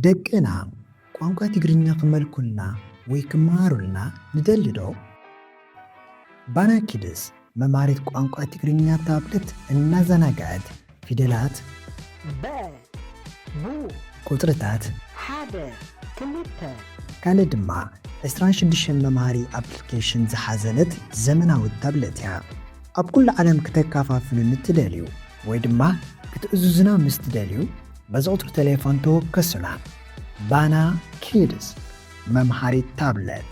ደቅና ቋንቋ ትግርኛ ክመልኩልና ወይ ክመሃሩልና ንደሊ ዶ? ባና ኪድስ መምሃሪት ቋንቋ ትግርኛ ታብለት እናዘናግዐት ፊደላት፣ በ፣ ቡ፣ ቁጽርታት፣ ሓደ፣ ክልተ፣ ካልእ ድማ ዕስራን ሽዱሽተን መምሃሪ ኣፕሊኬሽን ዝሓዘለት ዘመናዊት ታብለት እያ። ኣብ ኩሉ ዓለም ክተከፋፍሉኒ ትደልዩ ወይ ድማ ክትእዝዙና ምስ ትደልዩ፣ በዚ ቁጽሪ ቴሌፎን ተወከሱና። ባና ኪድስ፣ መምሃሪት ታብለት።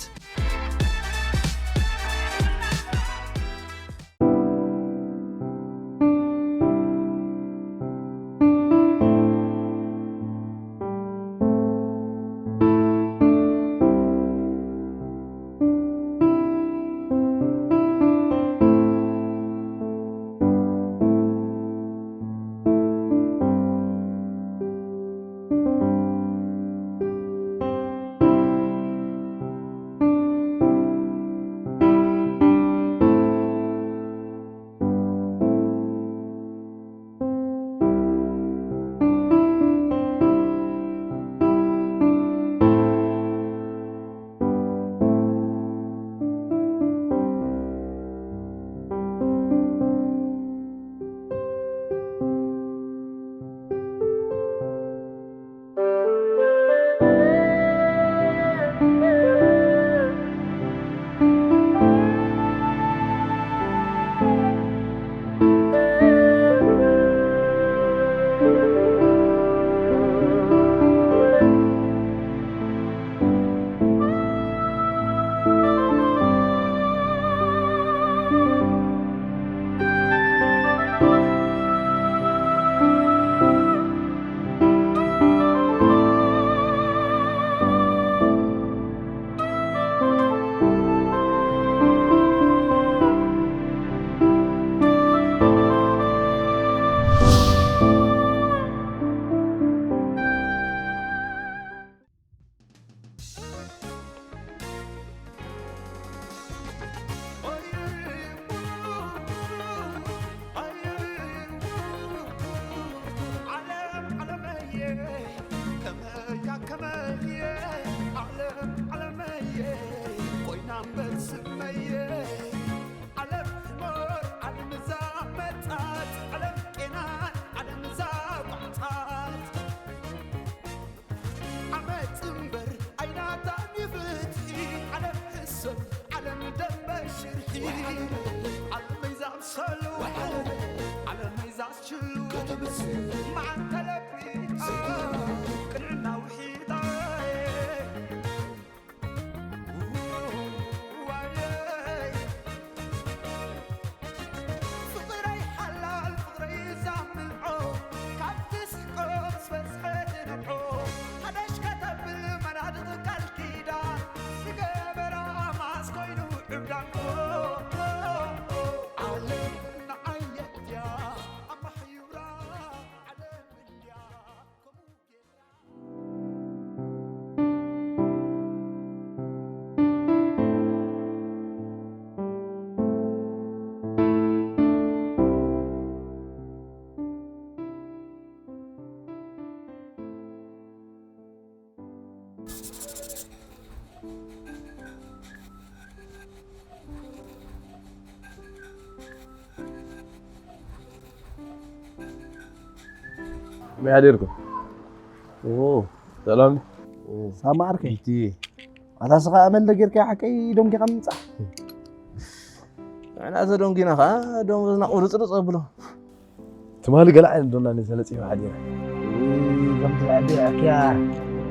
ዓመት እምበር ኣይናታን ይፍትሒ ዓለም ሕሰብ ዓለም ደንበ ሽርሒ ዓለም ይዛብ ሰሉ ዓለም ይዛብ ሽሉ መዓንተ ለቢ ቅንዕና ውሒጣ ዋየይ ፍቕረይ ሓላል ፍቕረይ ዛምልዖ ካብ ትስሕቆ ምስ በዝሐ ትነብዖ ሓደሽ ከተብል መናድቕ ቃል ኪዳን ዝገበራ ማስ ኮይኑ ዕብዳን ዓለም ንዓየት ድያ ኣማሕዩራ ዓለም እንድያ ከምኡ ጌራ መይ ሓዲርኩም? ኦ፣ ሰላም። ሳማ ዓርከይ። እቲ ኣታ ስኻ ኣመል ዶ ጌርካ ሓቀይ ዶንጊኻ ምምጻእ? ንሕና ተዶንጊና ኸዓ ዶንግዝና ቁርጽርጽ ኣብሎ። ትማሊ ገለ ዓይነት ዶና እኔ ተነጺፈ ሓዲረ። እይ፣ ከምቲ ዝዓዲ ኣኪያ።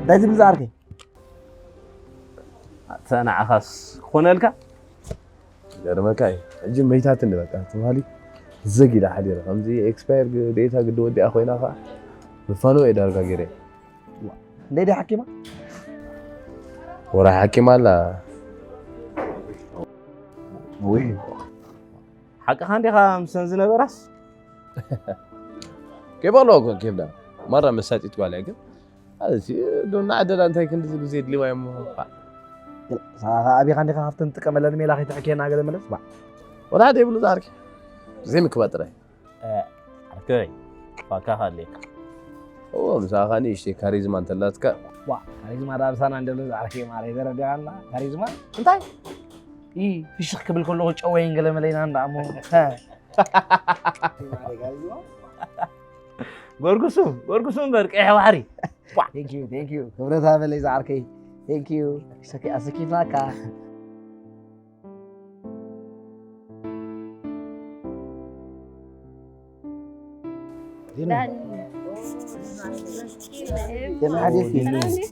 እንታይ ትብል ዝዓርከይ? ኣታ ንዓኻስ ክኾነልካ? ገርመካ እዩ። ሕጂ መይታትኒ በቃ። ትማሊ ዘግ ኢለ ሓዲረ። ከምዚ ኤክስፓየር ግ-፣ ዴታ ግዲ ወዲኣ ኮይና ኸዓ ብፋኖ እየ ዳርጋ ገይረ። እንዴ ዲ ሓኪማ? ወራ ሓኪማ ኣላ። ውይ። ሓቅኻ እንዲኻ ምሰን ዝነበራስ? ከይበሎ እኮ ኬብዳ። ማራ መሳጢት ጓል እያ ግን። ኣዚ ዶና ዓደላ እንታይ ክንዲ ዝሉ ዘድልዋ እዮም። ሳኻ ኣቢኻ እንዲኻ ካብተን ትጥቀመለን ሜላ ከይትሕክየና ገለ መለስ፣ ባ። ወላ ሓደ ይብሉ ዛርኪ። ዘይምክባ ጥራይ። እ፣ ዓርከይ፣ ፋካ ካለካ። እዎ፣ ምሳኻ ንእሽተይ ካሪዝማ እንተላትካ። ዋ፣ ካሪዝማ ዳብሳና እንደሎ ዝዓርከይ ማረይ፣ ተረዲኣና። ካሪዝማ እንታይ? ኢ ፍሽኽ ክብል ከለኹ ጨወይን ገለ መለይና እንዳ እሞ። ሀ። ጎርጉሱ፣ ጎርጉሱ እምበር ቀይሕ ባሕሪ። Thank you, thank you። ክብረት ሃበለይ ዝዓርከይ። Thank you። ሰኪ-፣ ኣሰኪፍናካ። ዳኒ። ደህና ሓዲርኪ? ሰላም ድዩ?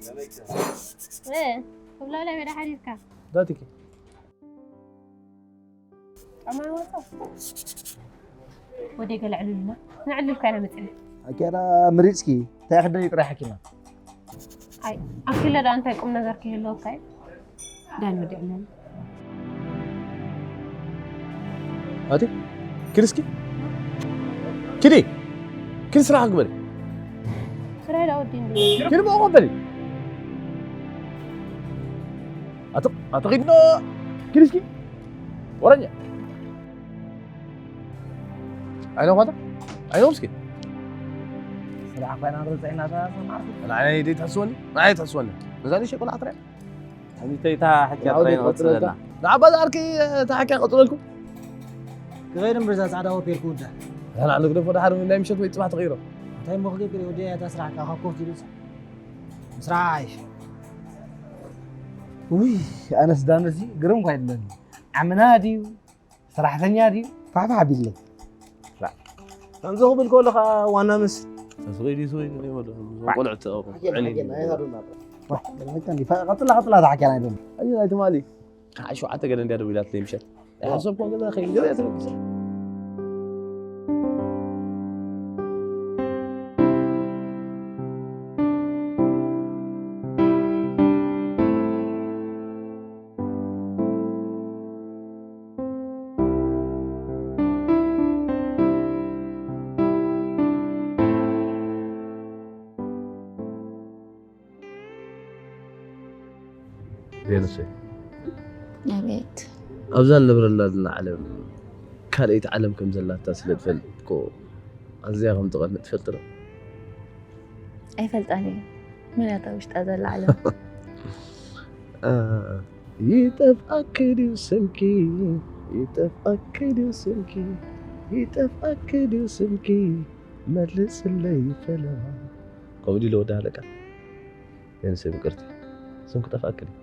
እ፣ ክብላ ላይ ወደ ሓዲርካ። ዳትኪ። ጫማ ይወጣ? ወደ ገለ ዕልልና። ንዕልል ካይና መጽና። ኣኪያና ምሪጽኪ። እንታይ ክደይ ጥራይ ሓኪና? ኣይ፣ ኣኪለ ዳ እንታይ ቁም ነገር ክህልወካ እዩ? ዳን ወዲዕና። ኣቲ፣ ኪድ እስኪ። ኪዲ። ኪድ ስራሕ ግበሪ። ስራሕ ዳ ወዲ እንዲ። ኪድ ብኡ በሊ። ኣቲ፣ ኣቲ ኪድ ዶ። ኪድ እስኪ። ወረኛ። ኣይኖም ኳታ? ኣይኖም እስኪ። ስራሕ ኮይና ርፅዕና ተሰማዕኩ። ንዓይ ደይ ትሕስወኒ? ንዓይ ትሕስወኒ? ነዛ ንእሽተይ ቆልዓ ትሪኣ? ሕሚተይ እታ ሓኪያ ጥራይ ንቐጽለላ። ንዓባ ዝኣርኪ እታ ሓኪያ ቀጽለልኩ። ክኸይድ እምበር እዛ ጻዕዳ ኦፔል ክውዳ። እዛ ንዓሉ ግደፎ፣ ደሓር ናይ ምሸት ወይ ጽባሕ ትቕይሮ። እንታይ እሞ ክገብር እየ፣ ወደይ እያ እታ ስራሕ፣ ካብ ኮፍ ኢሉ ምስራሕ ኣይሽ። ውይ፣ ኣነስ ዳነሲ ግርም እኳ ኣይብለኒ። ዓምና ድዩ? ሰራሕተኛ ድዩ? ፋሕፋሕ ኣቢለይ። ከምዚ ክብል ከሎ ኸዓ ዋና ምስ ተስቒሉ ይስወይ ይበሉ። ቆልዑ ተቐቑ። ሓኪም፣ ዕኒ ሓኪም፣ ይበሉ። ኣይሃዱና። ዋይ፣ ቀጥላ፣ ቀጥላ፣ እታ ሓኪም ኣይደለም። ኣይ፣ ናይ ትማሊ። ከዓ ሸውዓተ ገለ እንድያ ደዊላትለይ ምሸት። ኣይሓሰብኩን ገዛ ኸይድ፣ ገዛ እያ ተበጊሳ። ቬኑሰይ፣ ኣቤት። ኣብዛ እንነብረላ ዘለና ዓለም ካልኣይቲ ዓለም ከም ዘላታ ስለ ትፈልጥ እኮ ኣዝያ ከም ትቐንእ ትፈልጥ ዶ? ኣይፈልጣን እየ። መን እያ እታ ውሽጣ ዘላ ዓለም? አ፣ ይጠፍኣኪ ድዩ ስምኪ? ይጠፍኣኪ ድዩ ስምኪ? ይጠፍኣኪ ድዩ ስምኪ? መልስለይ ፈለማ። ከምኡ ድዩ ወዲ ኣለቃ? ቬኑሰይ ምቅርቲ፣ ስምኪ ጠፍኣኪ ድዩ?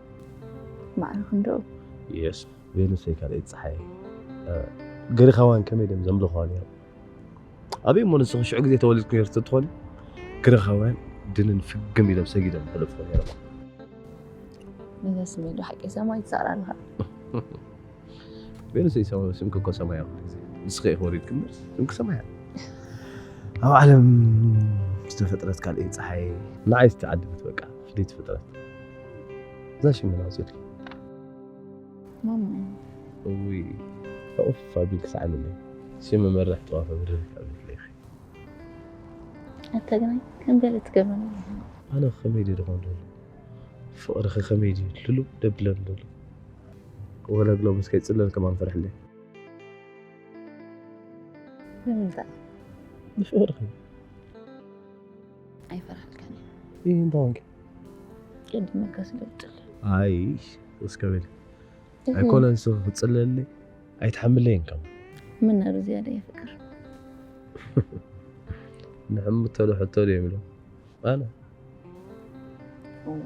ማዕረ ክንድኡ። የስ፣ ቬኑሰይ ካልኣይቲ ጸሓይ። እ፣ ግሪኻውያን ከመይ ድዮም ዘምልኽዋ ነይሮም? ኣበይ እሞ ንስኺ ሽዑ ግዜ ተወሊድኩ ነይሩ ተትኾኒ፣ ግሪኻውያን ድንን ፍግም ኢሎም ሰጊዶም ተለፍኹ ነይሮም። ነዛ ስመይ ዶ ሓቂ ሰማይ ትዛር ኣለኻ? ቬኑሰይ ሰማይ፣ ስምኪ እኮ ሰማያዊ ኩሉ ግዜ። ንስኺ ኢኺ ወሪድኪ እምበር፣ ስምኪ ሰማያዊ። ኣብ ዓለም ዝተፈጥረት ካልኣይቲ ጸሓይ፣ ንዓይ ዝተዓደለት በቃ፣ ፍልይቲ ፍጥረት። እዛ ሽም መን ኣውጺእልኪ? ማማ። እውይ፣ ኡፍ ኣቢልኪ ሰዓምለይ። ሽም መመርሕ ጠዋፍ ኣብርህ ካብ ፍለይኺ። ኣታ ግናይ ከም ገለ ትገብረኒ ኣለኻ። ኣነ ከመይ ድየ ድኾን ዘሎ? ፍቕርኺ ከመይ ድዩ ልሉብ ደብለን ዘሎ? ወላ ግሎ ምስ ከይጽለል ከማን ፈርሕለይ። ንምንታይ? ንፍቕርኺ። ኣይፈርሓልካን እየ። ይህ እንታይ ኾንኪ? ቅድመካ ስለ ዝጽለ። ኣይ፣ እስከ በሊ። እህ። ኣይኮነን ንስኺ ክትጽለሊ፣ ኣይትሓምለይን ከማን። ምን ነሩ ዝያዳ የፍቅር? ንሕምተሉ ሕቶ ድዮም ኢሎም? ኣነ? እዎ።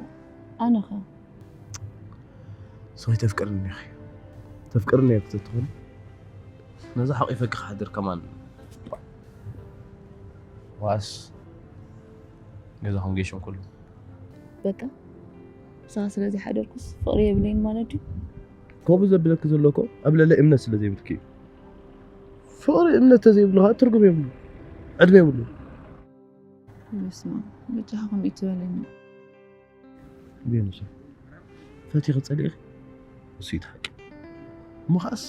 ኣነ ኸ? ንስኺ ተፍቅርኒ ኢኺ። ተፍቅርኒ ኢኺ ተትኾኒ፣ ነዚ ሓቂፈኪ ክሓድር ከማን። ዋስ ገዛኹም ገይሾም ከለዉ። በቃ፣ ንስኻ ስለ ዘይሓደርኩስ ፍቕሪ የብለይን ማለት ድዩ? ከምኡ ዘብለኪ ዘሎ እኮ ኣብ ልዕሊ እምነት ስለ ዘይብልኪ እዩ። ፍቕሪ እምነት ተዘይብሉ ኸዓ ትርጉም የብሉ፣ ዕድመ የብሉ። በስመ ኣብ፣ በጃኻ ከምኡ ይትበለኒ። ቬኑሰ፣ ፈቲኺ ጸሊእኺ? እሱ እዩ እቲ ሓቂ። እሞ ኸዓስ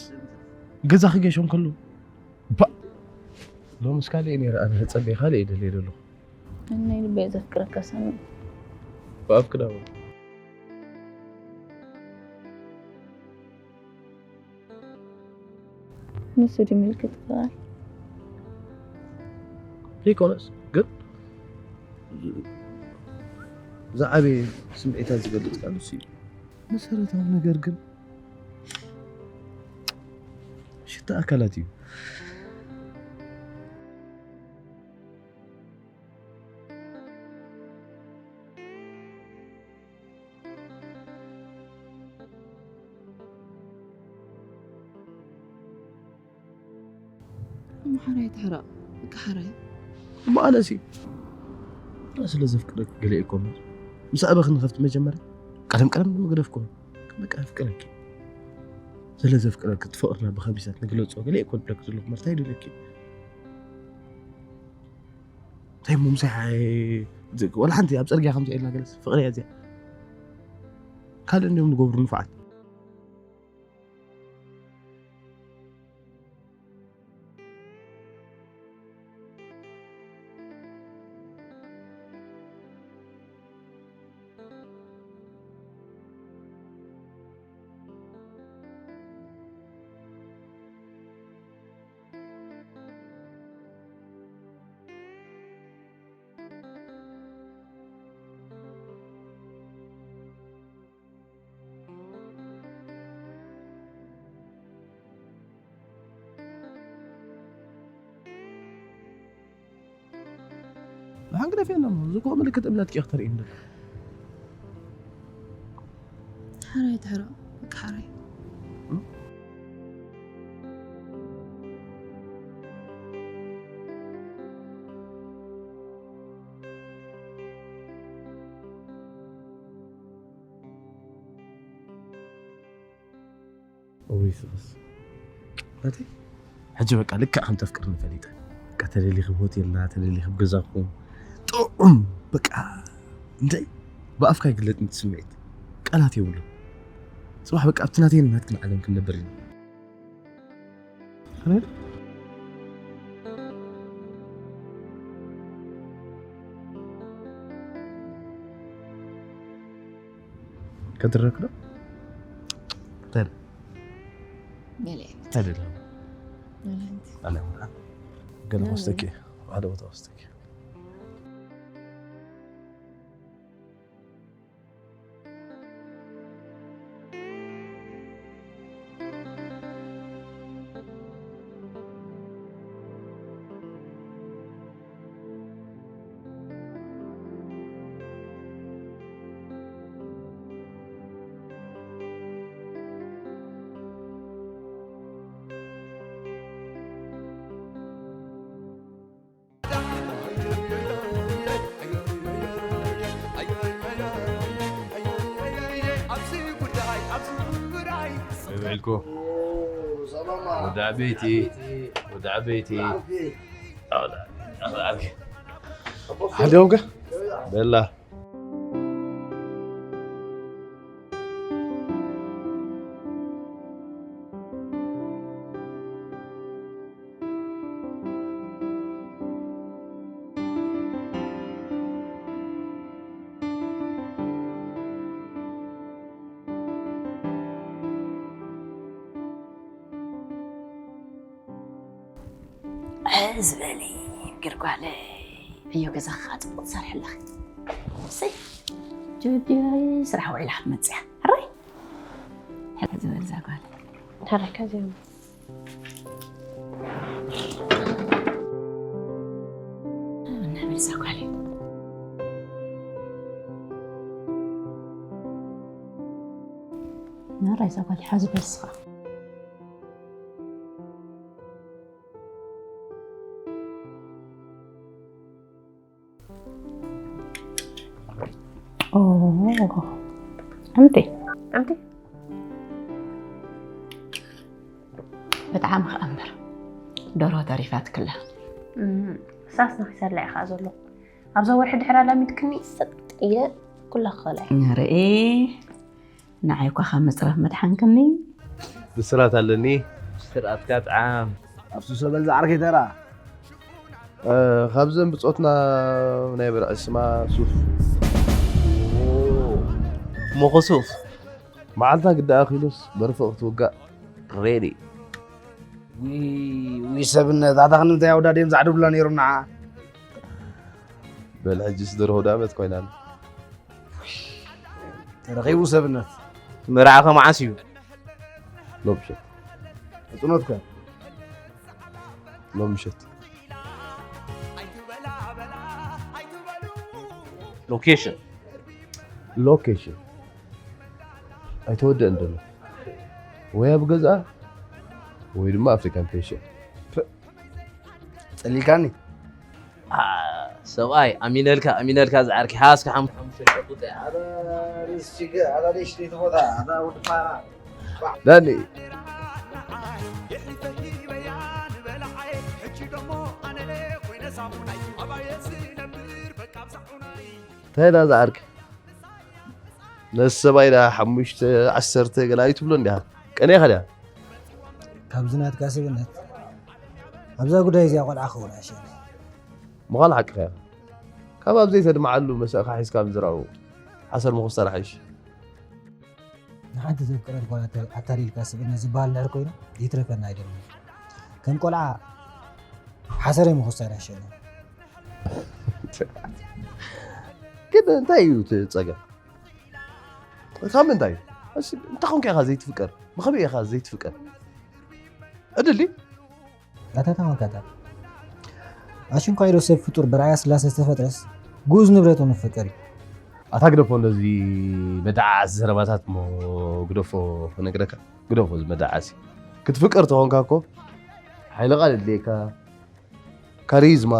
ገዛኺ ገይሾም ከለዉ፣ ባእ! ሎምስ ካልእ እየ ነይረ፣ ኣነ ጸሊእ ካልእ እየ ደልየ ዘለኹ። ኣነ ናይ ልበይ ዘፍቅረካ ሳሚ። ብኣፍ ክዳን። ንሱ ድዩ ምልክት ፍቕሪ? ዘይኮነስ ግን ዝዓበየ ስምዒታት ዝገልጽ ቃል እሱ እዩ። መሰረታዊ ነገር ግን ሽታ ኣካላት እዩ። እሞ ሓራይ ትሕረቕ፣ በቃ ሓራይ። እሞ ኣነሲ ኣነ ስለ ዘፍቅረኪ ገለ እኮ እምበር፣ ምስ ኣበ ክንኸፍት መጀመርያ ቀደም ቀደም መግደፍኩ። በቃ ኣፍቅረኪ። ስለ ዘፍቅረኪ እቲ ፍቕርና ብኸምዚታት ንግለጾ ገለ እኮ ዝብለኪ ዘለኹ እምበር እንታይ ደለኪ? እንታይ እሞ ምሳይ ሓ- ወላ ሓንቲ ኣብ ጽርግያ ከምዚ ኢልና ገለስ ፍቕሪ እያ እዚኣ። ካልእ እንዲዮም ዝገብሩ ንፉዓት። ብሓን ግደፍየና እሞ፣ እዚ እኮ ምልክት እምነትኪ ኢኺ ተርእይኒ ዘለኺ። ሓራይ ትሕረቕ፣ በቃ ሓራይ። እውይ ስኽስ ናተይ፣ ሕጂ በቃ ልክዕ ከም ተፍቅርኒ ፈሊጠ። በቃ ተደሊኺ ብ ሆቴልና፣ ተደሊኺ ብ ገዛኹም፣ ጥዑም በቃ እንታይ ብኣፍካ ይግለጽ እቲ ስምዒት፣ ቃላት የብሉን። ጽባሕ በቃ ኣብቲ ናተይን ናትክን ዓለም ክንነብር ኢና። ከድረክ ዶ? ተል ገለ ተል ዶ? ገለ ሓንቲ ኣለ ወራ ገለ ወስተኪ ሓደ ቦታ ወስተኪ ውዒልኩ ወዲ ዓበይቲ ወዲ ዓበይቲ ሓደ ውጋ በላ ዝበሊ ግርጓለይ ዕዮ ገዛኻ ጽቡቕ ትሰርሒ ኣለኺ። እሰይ ጆጆይ ስራሕ ውዒላ ክትመጽያ ሕራይ ሕራይ ዝበል እዛ ጓል ተረከዚኦም እናበል እዛ ጓል ናራ እዛ ጓል ሓዚ በል እስኻ ኦ፣ እምቲ። እምቲ ብጣዕሚ ኸኣ እምበር ደርሆ ተሪፋትክላ። እሳስ ንኺሰላ ኢኻ ዘሎ ኣብዛ ወርሒ ድሕር ኣላሚድክኒ ሰጥ ኢለ ኩላ ክኸልዐ ንርኢ ንዓይ እኳ ካብ መፅረፍ መድሓንክኒ ብስራት ኣለኒ ስርኣትካ ጥዓም ኣብሱ ሰበል ዝዓርከይ ተራ እ፣ ካብዘን ብፆትና ናይ በርዒ ስማ ሱፍ ሞኾ ሱፍ መዓልታ ግዳ ኣኺሉስ መርፍእ ክትውጋእ ሬዲ ዊ ሰብነት ኣታ ክንምንታይ ኣውዳድዮም ዛዕድብላ ነይሮም ንዓ በል ሕጂስ ደርሆ ዳመት ኮይና ኣላ። ተረኺቡ ሰብነት። መርዓኸ መዓስ እዩ? ሎምሸት። ሕፅኖትከ? ሎምሸት። ሎኬሽን ሎኬሽን ኣይተወደእን ዘሎ። ወይ ኣብ ገዛ ወይ ድማ ኣፍሪካን ፔሽን። ፀሊልካኒ። ሰብኣይ ኣሚነልካ ኣሚነልካ ዝዓርኪ ሃስካ ሓሙሽተ ቁጥያ ዳኒ እንታይ ዳ ዝዓርኪ ነዚ ሰብኣይ ዳ ሓሙሽተ ዓሰርተ ገለ ኣይትብሎ እንዲኻ ቀኒኻ ድያ ካብዚ ናትካ ስብነት ኣብዛ ጉዳይ እዚኣ ቆልዓ ክኸውን ኣይሸኒ ምዃኑ ሓቅኻ ኢኻ ካብ ኣብ ዘይተድምዓሉ መሰእኻ ሒዝካ ምዝራኡ ሓሰር ምኹስታር ሓይሽ ንሓንቲ ዘፍቀረት ጓል ኣታሊልካ ስብእነት ዝበሃል ድሕር ኮይኑ ይትረፈና ኣይደልን ከም ቆልዓ ሓሰረይ ምኹስታር ኣይሸኒ ግን እንታይ እዩ እቲ ፀገም ካብ ምንታይ እዩ እንታይ ኮንካ ኢኻ ዘይትፍቀር ብኸመይ ኢኻ ዘይትፍቀር ዕድል ኣታ ተመልከታ ኣሽንኳይ ዶ ሰብ ፍጡር ብርኣያ ስላሴ ዝተፈጥረስ ግኡዝ ንብረቱ ንፍቅር እዩ ኣታ ግደፎ እንደዚ መዳዓዓሲ ዘረባታት ሞ ግደፎ ክነግረካ ግደፎ እዚ መዳዓዓሲ ክትፍቅር ተኾንካ እኮ ሓይለ ቃል የድልየካ ካሪዝማ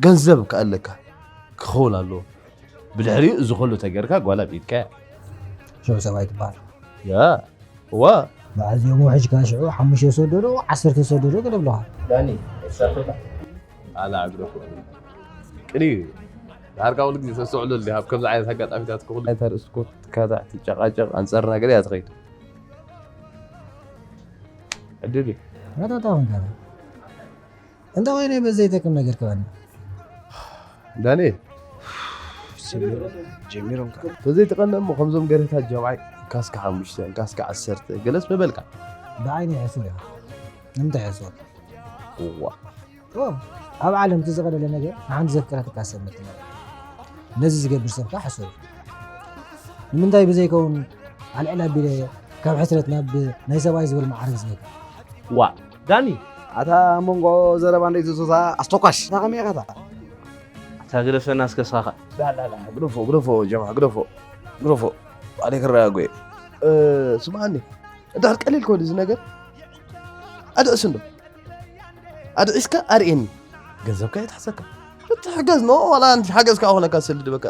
ገንዘብ ከኣለካ ክኸውን ኣለዎ ብድሕሪኡ እዚ ኩሉ ተገርካ ጓል ኣብ ኢድካ እያ ሽዑ ሰብኣይ ትበሃል ያ እዋ በዓል እዚኦም ውሕጅካ ሽዑ ሓሙሽተ ሰደዶ ዓሰርተ ሰደዶ ገለ ብለኻ ዳኒ ሰርቶታ ኣላ ግደፎ ቅኒ ዳርጋ ኩሉ ግዜ ተስተውዕሎ እንዲ ኣብ ከምዚ ዓይነት ኣጋጣሚታት ክኹሉ እንታይ ርእስኮ ትካታዕ ትጨቃጨቅ ኣንጻር ነገር እያ ትኸይድ ዕድል እዩ ናታታ ወንጋላ እንተ ኮይነ በዘይጠቅም ነገር ክበና ዳንኤል ጀሚሮም ተዘይተቐነ እሞ ከምዞም ገርህታት ጀምዓይ እንካስካ ሓሙሽተ እንካስካ ዓሰርተ ገለስ ምበልካ ብዓይኒ ሕሱር ኢኻ እንታይ ሕሱር እዋ ኣብ ዓለም እቲ ዝቐለለ ነገር ንሓንቲ ዘፍቅረትካ ሰብ ምጥማር ነዚ ዝገብር ሰብ ከዓ ሕሱር እዩ ንምንታይ ብዘይከውን ኣልዕል ኣቢለ ካብ ሕስረት ናብ ናይ ሰብኣይ ዝብል ማዕረግ ዝበካ ዋ ዳኒ ኣታ መንጎ ዘረባ እንደይ ትዞታ ኣስተኳሽ እታ ከመይ ኢኻታ ኣታ ግደፈና እስከ ስኻኻ ግደፎ ግደፎ ጀማ ግደፎ ግደፎ ኣደ ክረጋጎየ ስማዓኒ እንድሕር ቀሊል ከወዲ እዚ ነገር ኣድዕስ እንዶ ኣድዒስካ ኣርእየኒ ገንዘብካ የትሓሰካ ትሕገዝ ኖ ዋላ ሓገዝ ከዓ ኾነካ ስልድበካ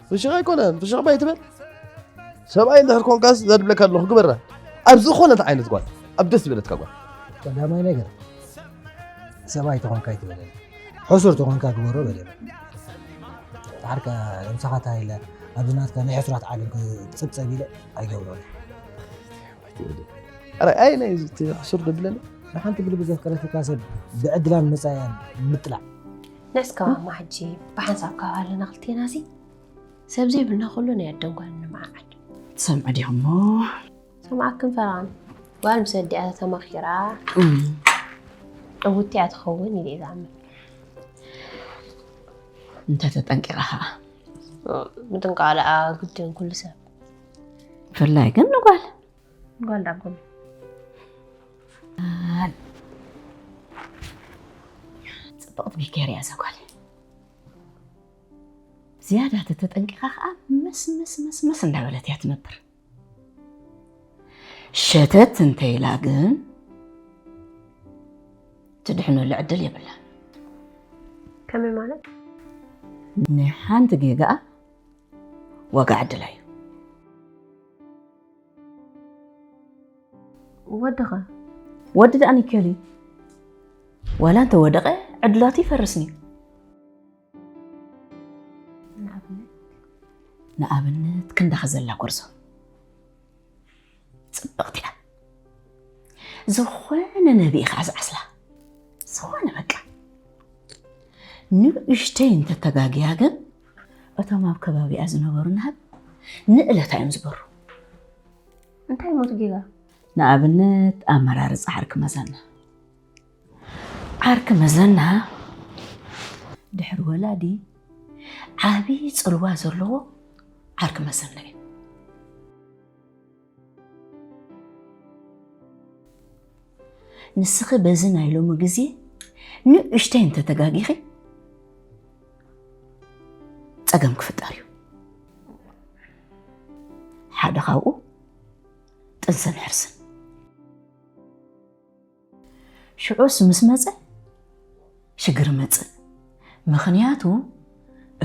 ፍሽኽ ኣይኮነን ፍሽኽ ባይ ትበል ሰብኣይ እንድሕር ኮንካስ ዘድብለካ ኣለኹ ግበራ ኣብ ዝኾነት ዓይነት ጓል ኣብ ደስ ዝበለትካ ጓል ቀዳማይ ነገር ሰብኣይ ተኾንካ ይትበለኒ ሕሱር ተኾንካ ግበሮ በለ ዓርካ ለምሳኻ ታይለ ኣብዚ ናትካ ናይ ሕሱራት ዓለም ክፅብፀብ ኢለ ኣይገብሮን ኣረ ኣይ ናይ እዚ እቲ ሕሱር ደብለኒ ንሓንቲ ብልቢ ዘፍቀረትካ ሰብ ብዕድላን መፃእያን ምጥላዕ ንዕስካ ማማ ሕጂ ብሓንሳብ ካብ ኣለና ክልቴና ሲ ሰብ ዘይብልና ኩሉ ናይ ኣደን ጓልን ንመዓዓድ ትሰምዑ ዲኹሞ ሰምዓክን ፈራን ጓል ምስ ኣዲኣ ተተማኺራ ዕውቲ እያ ትኸውን ኢለ እየ ዝኣምን እንተተጠንቂቓ ኸዓ ምጥንቃቕ ደኣ ግድን ኩሉ ሰብ ብፍላይ ግን ንጓል ጓል ዳጎም ፅብቕቲ ቢኬር እያ እዛ ጓል ዝያዳ ተተጠንቂኻ ከዓ መስ መስ መስ መስ እንዳበለት እያ ትነብር ሸተት እንተኢላ ግን ትድሕነሉ ዕድል የብላን ከመይ ማለት ናይ ሓንቲ ጌጋኣ ዋጋ ዕድላ እዩ ወድኸ ወዲ ደኣ ኒከሊ ዋላ እንተ ወደቐ ዕድላቱ ይፈርስን እዩ ንኣብነት ክንዳኸ ዘላ ጎርዞ ፅብቕቲ እያ ዝኾነ ነቢ ኢኻ ዝዓስላ ዝኾነ በቃ ንእሽተይ እንተተጋግያ ግን እቶም ኣብ ከባቢኣ ዝነበሩ ናብ ንእለታ እዮም ዝበሩ እንታይ ሞት ጌጋ ንኣብነት ኣመራርፃ ዓርኪ መዘና ዓርኪ መዘና ድሕሪ ወላዲ ዓብዪ ጽልዋ ዘለዎ ዓርኪ መዘና እዩ። ንስኺ በዚ ናይ ሎሚ ግዜ ንእሽተይ እንተተጋጊኺ ጸገም ክፍጠር እዩ። ሓደ ካብኡ ጥንስን ሕርስን። ሽዑስ ምስ መጸ ሽግር መጽእ። ምኽንያቱ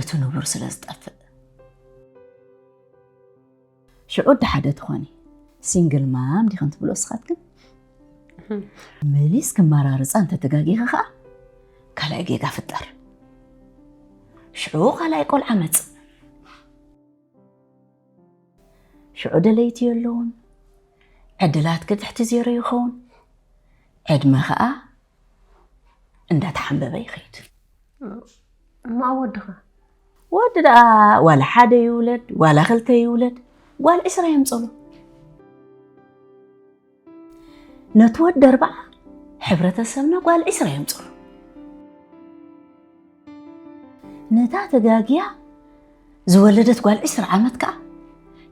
እቲ ንቡር ስለ ዝጠፍእ። ሽዑ ዲ ሓደ ትኾኒ ሲንግል ማም ዲኽን ትብሎ እስኻትክን? መሊስ ክመራርጻ እንተተጋጊኺ ኸኣ ካልኣይ ጌጋ ፍጠር። ሽዑ ካልኣይ ቆልዓ መጽእ። ሽዑ ደለይቲ የለውን። ዕድላትኪ ትሕቲ ዜሮ ይኸውን። ዕድመ ኸኣ እንዳተሓንበበ ይኸይድ። እሞ ኣብ ወድኻ? ወዲ ደኣ ዋላ ሓደ ይውለድ ዋላ ክልተ ይውለድ ጓል ዕስራ የምጽሉ። ነቲ ወዲ ኣርባዓ ሕብረተሰብና ጓል ዕስራ የምጽሉ። ነታ ተጋግያ ዝወለደት ጓል ዕስራ ዓመት ከኣ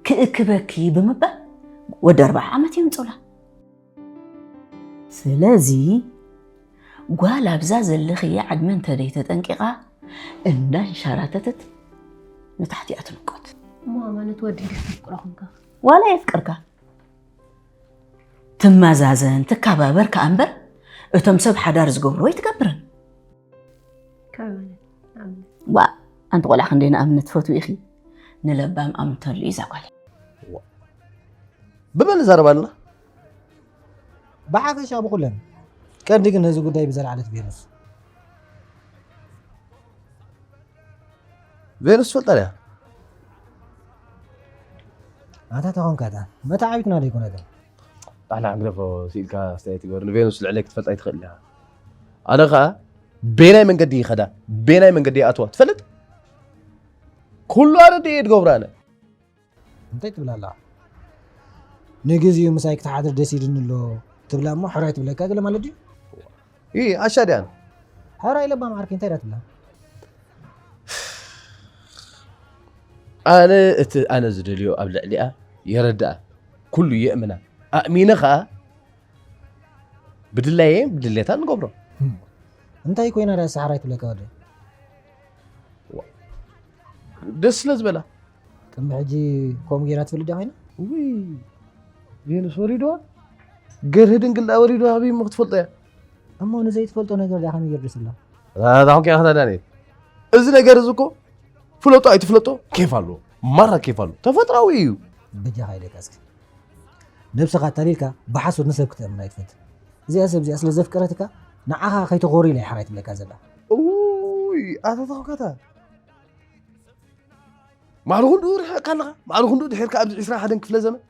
ክእክበኪ ብምባል ወዲ ኣርባዓ ዓመት የምጽላ። ስለዚ ጓል ኣብዛ ዘለኽያ ዕድመ እንተደይ ተጠንቂቓ እንዳንሸራተተት ንታሕቲ እያ ትንቆት። እሞ ኣማነት ወዲ እንዲስ ተፍቅሮ ኹንካ? ዋላ የፍቅርካ ትመዛዘን ትከባበር ከኣ እምበር እቶም ሰብ ሓዳር ዝገብርዎ ኣይትገብርን። ከመይ ማለት? ንኣብነት? ዋ ኣንቲ ቆልዓ ክንደይ ንኣብነት ትፈትዊ ኢኺ። ንለባም ኣምተሉ እዩ እዛ ጓል። ብመን ንዛረብ ኣለና? ብሓፈሻ ብኹለን። ቀንዲ ግን ነዚ ጉዳይ ብዘለዓለት ቬኑስ። ቬኑስ ትፈልጣ ድያ? ኣታ ተኾንካ እታ መተዓቢትና ዶ ኣይኮነትን? ኣሕና ግደፎ ስኢልካ ኣስተያየት ይገበር። ንቬኑስ ልዕለይ ክትፈልጣ ኣይትኽእል ኢኻ። ኣነ ኸኣ ቤናይ መንገዲ ይኸዳ፣ ቤናይ መንገዲ ይኣትዋ ትፈልጥ? ኩሉ ኣረድኤ እየ ድገብሮ ኣነ። እንታይ ትብል ኣለኻ? ንግዚኡ ምሳይ ክትሓድር ደስ ኢሉኒ ኣሎ ትብላ እሞ ሕራይ ትብለካ ገለ ማለት ድዩ? ይ ኣሻ ድያ? ሕራይ ለባም ዓርኪ እንታይ ዳ ትብላ? ኣነ እቲ ኣነ ዝደልዮ ኣብ ልዕሊኣ የረድኣ፣ ኩሉ የእምና። ኣእሚነ ኸኣ ብድላየን ብድሌታን ንገብሮ። ህም። እንታይ ኮይና ዳ እሳ ሕራይ ትብለካ ወደይ? ደስ ስለ ዝበላ። ቅድሚ ሕጂ ከምኡ ጌራ ትፈልጥ ድያ ኮይና? ውይ፣ ቬኑስ ወሪድዋ? ገርሂ ድንግል ደኣ ወሪድዋ ኣበይ እሞ ክትፈልጦ እያ? እሞ ንዘይትፈልጦ ነገር ደኣ ከመይ ጌሩ ደስ ይብላ? ኣታ ኮንካ ኢኻ ዳንኤል። እዚ ነገር እዚ እኮ ፍለጦ ኣይትፍለጦ ኬፍ ኣለዎ። ማራ ኬፍ ኣለዎ። ተፈጥራዊ እዩ። በጃኻ ኢለካ እስኪ። ነብስኻ ኣታሊልካ ብሓሶት ንሰብ ክተእምን ኣይትፈትን። እዚኣ ሰብ እዚኣ ስለ ዘፍቀረትካ ንዓኻ ከይተኾሪ ኢላ እያ ሕራይ ትብለካ ዘላ። ኡይ፣ ኣታ ታኾካታ። ማዕረ ክንድኡ ርሒቕካ ኣለኻ። ማዕረ ክንድኡ ድሒርካ ኣብዚ ዕስራ ሓደን ክፍለ ዘመን።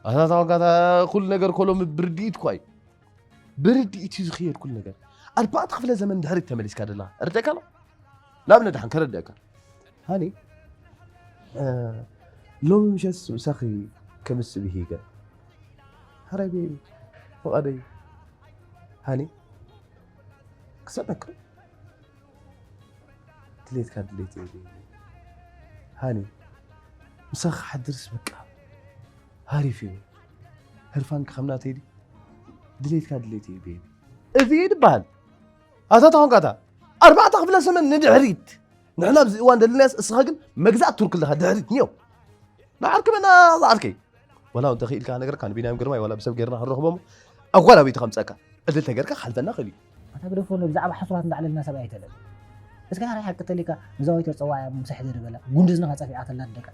ኣታ ታኾካታ ኩሉ ነገር ኮሎ ብርድኢት እኳ እዩ። ብርድኢት እዩ ዝኽየድ ኩሉ ነገር። ኣርባዕተ ክፍለ ዘመን ድሕሪት ተመሊስካ ደለኻ። እርደካ ኣሎ? ንኣብነት ደሓን ከረድአካ። ሃኒ፣ እ፣ ሎሚ ምሸት ምሳኺ ከምስብ ይሂገ። ሃራይ ቤቢ፣ ፍቓደይ። ሃኒ፣ ክሰጠክ። ድሌትካ ድሌት እዩ ቤቢ። ሃኒ፣ ምሳኺ ክሓድርስ በቃ ሃሪፍ እዩ። ህርፋንኪ ከም ናተይ ድዩ? ድሌትካ ድሌት እዩ ቤቢ። እዚ እዩ ድበሃል። ኣታ ታኾንካታ ኣርባዕተ ክፍለ ዘመን ንድሕሪት። ንሕና ኣብዚ እዋን ደለናያስ እስኻ ግን መግዛእት ቱርክ ኣለኻ ድሕሪት ኒዮ። ንዓርኪ መና ዝዓርከይ። ወላ እውን ተኽኢልካ ነገርካ ንቢንያም ግርማይ ዋላ ብሰብ ጌርና ክንረኽቦ እሞ ኣጓላቢቱ ከምፀካ። ዕድል ተገርካ ክሓልፈና ክእል እዩ። ኣታ ግደፎ፣ ብዛዕባ ሕሱራት እንዳዕለልና ሰብ ኣይተለል። እስከ ሓራይ ሓቂ ተሊካ ንዛ ወይተር ጸዋያ ምሳሕ ዘርበላ ጉንድዝና ጸፊዓተላ ደቃ።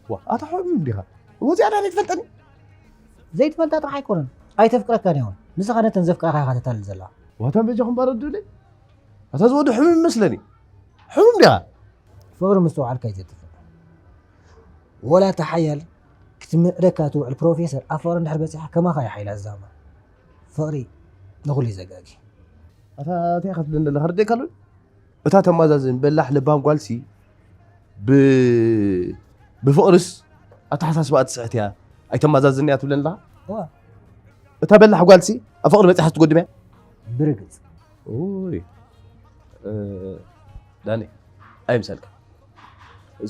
ዋ፣ ኣታ ሖም እንዲኻ። ወዚኣ ዳን ይትፈልጠኒ? ዘይትፈልጣ ጥራሕ ኣይኮነን። ኣይተፍቅረካን እያ እውን። ንስኻ ነተን ዘፍቅራኻ ኢኻ ተታልል ዘለኻ። ዋታ በጃኹም ባረዱለይ። ኣታ ዝወዲ ሕሙም ይመስለኒ። ሕሙም ዲኻ? ፍቕሪ ምስትውዓልካ እዩ ዘጥፍእ። ወላ እታ ሓያል ክትምዕደካ ትውዕል ፕሮፌሰር ኣብ ፍቕሪ እንድሕር በጺሓ ከማኻ እያ ሓይላ ዝዛማ። ፍቕሪ ንኹሉ እዩ ዘጋጊ። ኣታ እንታይ ኢኻ ትብለኒ ዘለኻ? ርደካ ኣሎ? እታ ተማዛዝን በላሕ ለባም ጓልሲ ብ-፣ ብፍቕርስ ኣተሓሳስባኣ ትስሕት እያ። ኣይተማዛዝን እያ ትብለኒ ኣለኻ? እዋ። እታ በላሕ ጓልሲ ኣብ ፍቕሪ በጺሓስ ትጎድም እያ? ብርግጽ። ኡይ እ፣ ዳኒ ኣይምሰልካ።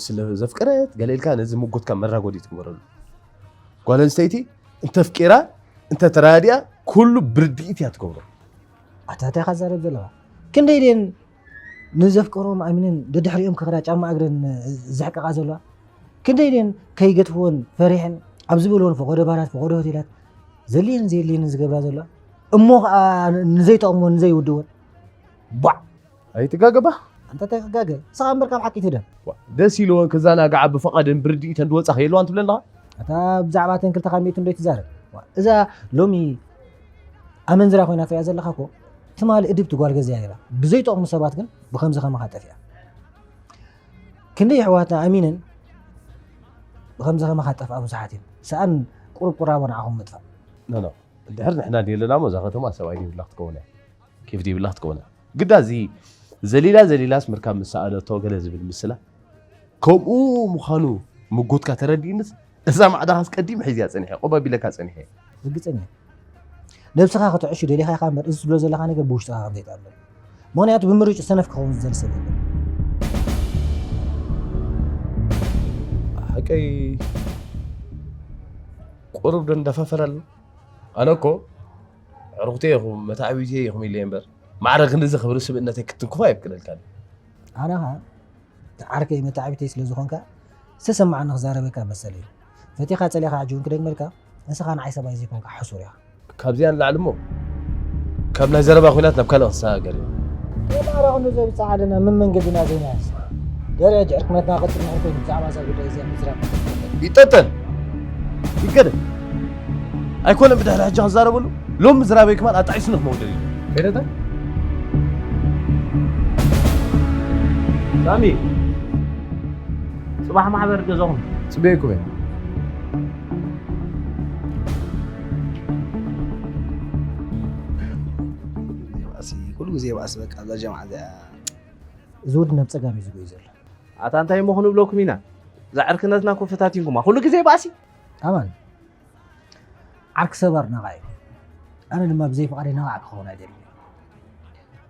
ስለ ዘፍቀረት ገለ ኢልካ ነዚ ምጉትካ መራጎዲ ትግበረሉ። ጓል ኣንስተይቲ እንተፍቂራ እንተተራዲኣ ኩሉ ብርድኢት እያ ትገብሮ። ኣታ እንታይ ኢኻ ትዛረብ ዘለኻ? ክንደይ ድየን ንዘፍቀሮም ኣሚነን ደድሕሪኦም ክኸዳ ጫማ እግረን ዝሕቀቓ ዘለዋ? ክንደይ ድየን ከይገድፍወን ፈሪሐን ኣብ ዝበልወን ፈቐዶ ባራት ፈቐዶ ሆቴላት ዘድልየን ዘየድልየንን ዝገብራ ዘለዋ? እሞ ኸኣ ንዘይጠቕምወን ንዘይውድወን ባዕ ኣይትጋገባ። ኣንታ እንታይ ክጋገ? ንስኻ እምበር ካብ ሓቂ ትህደም። ደስ ኢልወን ክዘናግዓ ብፍቓደን ብርድኢተን ዝወጻ ከየለዋን ትብለና። ኣታ ብዛዕባ እተን ክልተ ካብ ሚእቲ እንዶ ትዛረብ? እዛ ሎሚ ኣመንዝራ ኮይና ትሪኣ ዘለኻ እኮ ትማሊ እድብቲ ጓል ገዚኣ ነይራ። ብዘይጠቕሙ ሰባት ግን ብኸምዚ ከማኻ ጠፊኣ። ክንደይ ኣሕዋትና ኣሚነን ብኸምዚ ከማኻ ጠፍኣ ብዙሓት እየን። ሰኣን ቁሩብ ቁራቦ ንዓኹም ምጥፋእ። ኖ ኖ፣ እንድሕር ንሕና ድየለና እሞ እዛ ከተማ ሰብኣይ ዘይብላ ክትከውን እያ። ኬፍ ዘይብላ ክትከውን እያ። ግዳ እዚ ዘሊላ ዘሊላስ ምርካብ ምስ ሰኣነቶ ገለ ዝብል ምስላ ከምኡ ምዃኑ ምጉትካ ተረዲእንስ እዛ ማዕዳኻስ ቀዲም ሒዝያ ጸኒሐ፣ ቆብ ኣቢለካ ጸኒሐ። ርግጸኛ ነብስኻ ክትዕሹ ደሊኻ ኢኻ እምበር እዚ ትብሎ ዘለኻ ነገር ብውሽጥኻ ከም ዘይጠቕም። ምኽንያቱ ብምርጭ ሰነፍ ክኸውን ዝደሊ ሰብ የለን። ሓቀይ ቁሩብ ዶ እንዳፋፈረ ኣሎ? ኣነ እኮ ዕሩኽተይ ኢኹም መታዕቢተይ ኢኹም ኢለ እምበር ማዕረ ክንድዚ ክብሪ ስብእነተይ ክትንክፎ ኣይፍቅደልካን። ኣነ ኸኣ ዓርከይ መታዕቢተይ ስለ ዝኾንካ ዝተሰማዓኒ ክዛረበካ መሰለይ እዩ። ፈቲኻ ጸሊኻ ሕጂ እውን ክደግመልካ ንስኻ ንዓይ ሰብኣይ ዘይኮንካ ሕሱር ኢኻ። ካብዚኣ ንላዕሊ እሞ ካብ ናይ ዘረባ ኲናት ናብ ካልእ ክሰጋገር እዩ። የማራ ክንዱ ዘብጽሕ ኣለና ምን መንገድና ዘይናያስ ደረጃ ዕርክነትና ቀጽል ንዕርኮይ ብዛዕባ እዛ ጉዳይ እዚኣ ምዝራብ ይጠጠን ይገደ ኣይኮነን ብድሕሪ ሕጂ ክዛረበሉ ሎም ምዝራበይ ክማን ኣጣዒሱኒ ክመውደል እዩ። ከይደታ ሳሚ ጽባሕ ማሕበር ገዛኹም ጽበየኩም እየ። ኩሉ ግዜ ባእሲ በቃ እዛ ጀምዓ እዚኣ እዚ ወዲ ናብ ጸጋም እዩ ዝጎይ ዘሎ። ኣታ እንታይ እሞ ክንብለኩም ኢና? እዛ ዕርክነትና እኮ ፈታቲንኩማ። ኩሉ ግዜ ባእሲ። ኣማን ዓርኪ ሰባር ነቓዕ እዩ። ኣነ ድማ ብዘይ ፍቓደይ ነቓዕ ክኸውን ኣይደልን።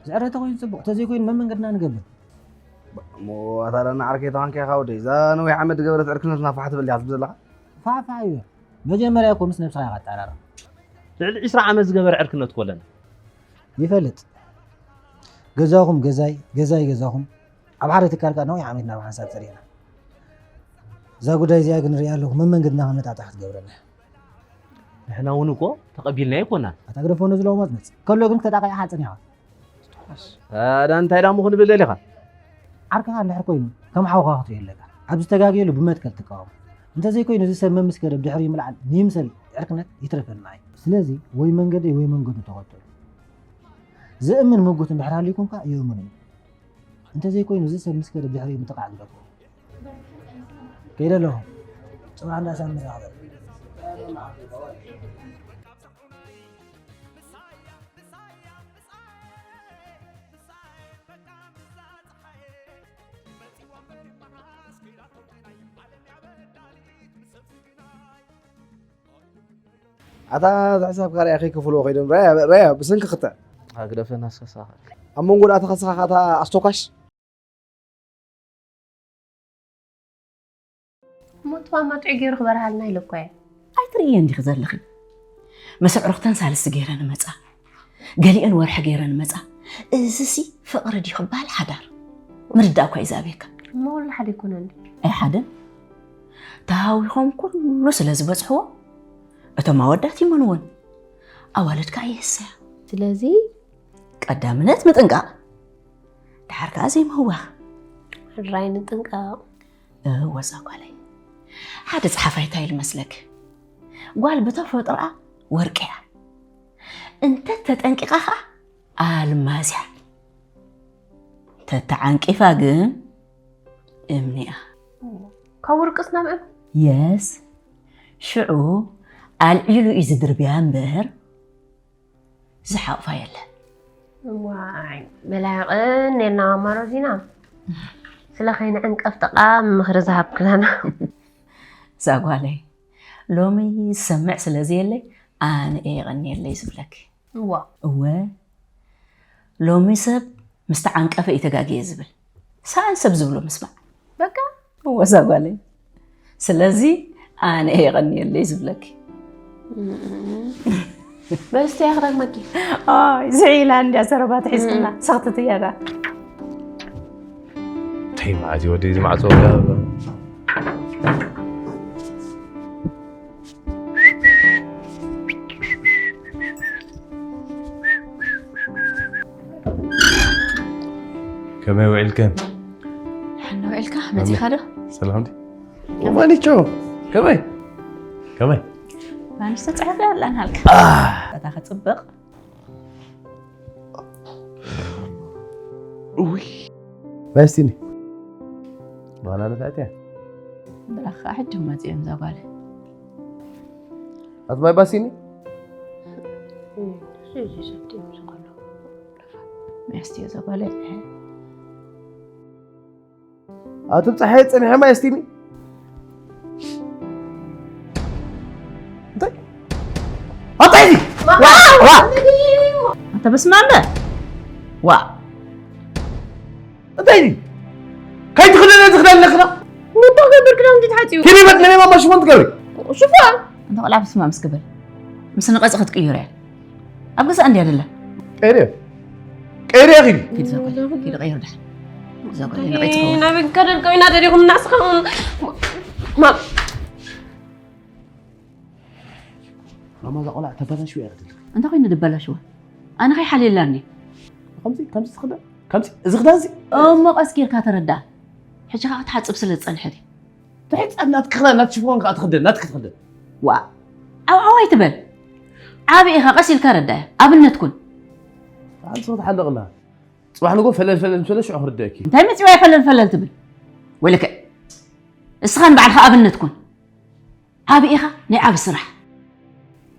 ዝዕረ ተኾይኑ ጽቡቕ፣ ተዘይኮይኑ መመንገድና ንገብር። እሞ ኣታ ደኣ ንዓርከይ ተኾንካ ኢኻ ወደይ፣ እዛ ነዊሕ ዓመት ዝገበረት ዕርክነትና ፋሕ ትብል እያ ትብል ዘለኻ? ፋሕፋሕ እዩ። መጀመርያ እኮ ምስ ነብስኻ ኢኻ ትጠራረቕ። ልዕሊ ዒስራ ዓመት ዝገበረ ዕርክነት እኮ ኣለና። ይፈልጥ። ገዛኹም ገዛይ፣ ገዛይ ገዛኹም፣ ኣብ ሓደ ትካል ከኣ ነዊሕ ዓመት ናብ ሓንሳብ ጸኒሕና። እዛ ጉዳይ እዚኣ ግን ርእያ ኣለኹ፣ መመንገድና ከም ነጣጣሕ ክትገብረና። ንሕና እውን እኮ ተቐቢልናዮ ኣይኮናን። ኣታ ግደፎ ነዚ ለውማጽ መጽእ ከሎ ግን ክተጣቒዕኻ ጸኒኻ። ታዲያ እንታይ ዳሞ ክንብል ደሊኻ? ዓርክኻ እንድሕር ኮይኑ ከም ሓውኻ ክትሪኦ ኣለካ። ኣብ ዝተጋገየሉ ብመትከል ትቃወሞ። እንተዘይኮይኑ እዚ ሰብ መምስ ገደብ ድሕሪኡ ምልዓል ንይምሰል ዕርክነት ይትረፈና እዩ። ስለዚ ወይ መንገደይ ወይ መንገዱ ተኸተሉ። ዝእምን ምጉት እንድሕር ሃልዩኩም ከኣ የእምኑ። እንተዘይኮይኑ እዚ ሰብ ምስ ከደ ብድሕሪኡ ምጥቓዕ ግደፎ። ከይደ ኣለኹ። ጽባሕ እንዳ ሳሚ ንራኸበሉ። ኣታ ዝሕሳብካ ርያ ከይከፍልዎ ከይዶም ራያ ራያ ብሰንኪ ክትዕ ኣግደፈና ስከሳኻ ኣብ መንጎ ደኣ ተኸስኻ ካታ ኣስቶካሽ እሞ ትማማ ጥዑይ ገይሩ ክበርሃልና ኢለ እኮ እየ። ኣይትርእየን ዲኺ ዘለኺ? ምስ ኣዕሩኽተን ሳልስቲ ገይረን እመጻ፣ ገሊአን ወርሒ ገይረን እመጻ። እዚሲ ፍቕሪ ድዩ ክበሃል ሓዳር? ምርዳእ እኳ እዩ ዝኣብየካ። እሞ ወላ ሓደ ኣይኮነን ድዩ? ኣይሓደን። ተሃዊኾም ኩሉ ስለ ዝበጽሕዎ እቶም ኣወዳት ይመንወን። ኣዋልድ ከኣ ይህሰያ። ስለዚ ቀዳምነት ምጥንቃቕ፣ ደሓር ከኣ ዘይምህዋኽ። ሕራይ ንጥንቀቕ። እወ እዛ ጓለይ፣ ሓደ ጸሓፋይ እንታይ ኢሉ መስለኪ? ጓል ብተፈጥሮኣ ወርቂ እያ፣ እንተ ተጠንቂቓ ኸኣ ኣልማዝ እያ፣ ተተዓንቂፋ ግን እምኒ እያ። ካብ ወርቅስ ናብ እምኒ? የስ፣ ሽዑ ኣልዒሉ እዩ ዝድርብያ እምበር ዝሓቕፋ የለን። ዋይ በላ የቐንየልና ማማ ሮዚና፣ ስለ ከይንዕንቀፍ ጠቓሚ ምኽሪ ዝሃብክናና። እዛ ጓለይ ሎሚ ዝሰምዕ ስለ ዘየለይ ኣነ እየ የቐንየለይ ዝብለኪ። እዋ እወ ሎሚ ሰብ ምስ ተዓንቀፈ እዩ ተጋግየ ዝብል። ሰኣን ሰብ ዝብሎ ምስማዕ። በቃ እወ እዛ ጓለይ። ስለዚ ኣነ እየ የቐንየለይ ዝብለኪ። በስተ ያኽዳግ መኪ። ኣይ፣ ዝዒላ እንድያ ዘረባ ትሒዝክላ። ሰኽትት እያ ዳ። ተይ መዓዝ እዩ ወደይ እዚ ማዕጾ ወዲኣ? ከመይ ውዒልክን? ሕና ውዒልካ መጺኻ ዶ? ሰላም ዲ? ማኒቾ፣ ከመይ? ከመይ? ማኒቾ፣ ጽሑፍ ኣላ ንሃልካ። ኣታ ከጽብቕ። ኡይ። ማይ ስቲኒ። በኋላ ነታእትያ። ብራኻ ሕጂ መጺኦም እዛ ጓል። ኣቲ ማይ ባሲኒ? ማይ ስቲዮ እዛ ጓል። ኣቲ ብ ጸሓይ ጸኒሐ ማይ ስቲኒ? እንታይ? ኣታ እዚ! ዋ! ዋ! ኣታ በስመ ኣብ! ዋ! እንታይ እዚ? ከይትኽደነ ትኽደን ኣለኽና? እንታይ ክገብር ክዳውንቲ ተሓጺቡ? ኪዲ በል፣ ነኔ ማማ ሽፎን ትገብሪ? ሽፎን? ኣንታ ቆልዓ በስመ ኣብ እስኪ በል። ምስ ንቐጽ ክትቅይሮ እያ። ኣብ ገዛ እንድያ ደላ። ቀይርዮ። ቀይርዮ ኪዲ። ኪዲ ዘጓል፣ ኪዲ ቀይር ደሓን። ዘጓል፣ ንቐጽ ክኸውን። ናበይ ከደልከው ኢና ደሪኹም እናስኻውን። ማ- ማማ፣ እዛ ቆልዓ ተበላሽዋ እያ ክትብል። እንታይ ኮይኑ ዝበላሽዋ? ኣነ ከይሓልየላኒ። ከምዚ፣ ከምዚ ዝኽደን? ከምዚ፣ እዚ ክዳን እዚ? እሞ ቀስ ጌርካ ተረዳእ። ሕጂ ኸኣ ክትሓጽብ ስለ ዝጸንሐት እዩ። ትሕጸብ፣ ናትኪ ክዳን፣ ናትኪ ሽፎን ከኣ ትኽደን፣ ናትኪ ትኽደን። ዋ፣ ዓው ዓው ኣይትበል። ዓቢ ኢኻ፣ ቀስ ኢልካ ረዳእ። ኣብነት ኩን። በዓል ሰው ትሓልቕ ኣላ። ጽባሕ ንጎ ፈለል ፈለል ምስ በለ ሽዑ ክርደአኪ እዩ። እንታይ መጺዋ እያ ፈለል ፈለል ትብል? ወይለከ፣ እስኻ ንባዕልኻ ኣብነት ኩን። ዓቢ ኢኻ፣ ናይ ዓቢ ስራሕ።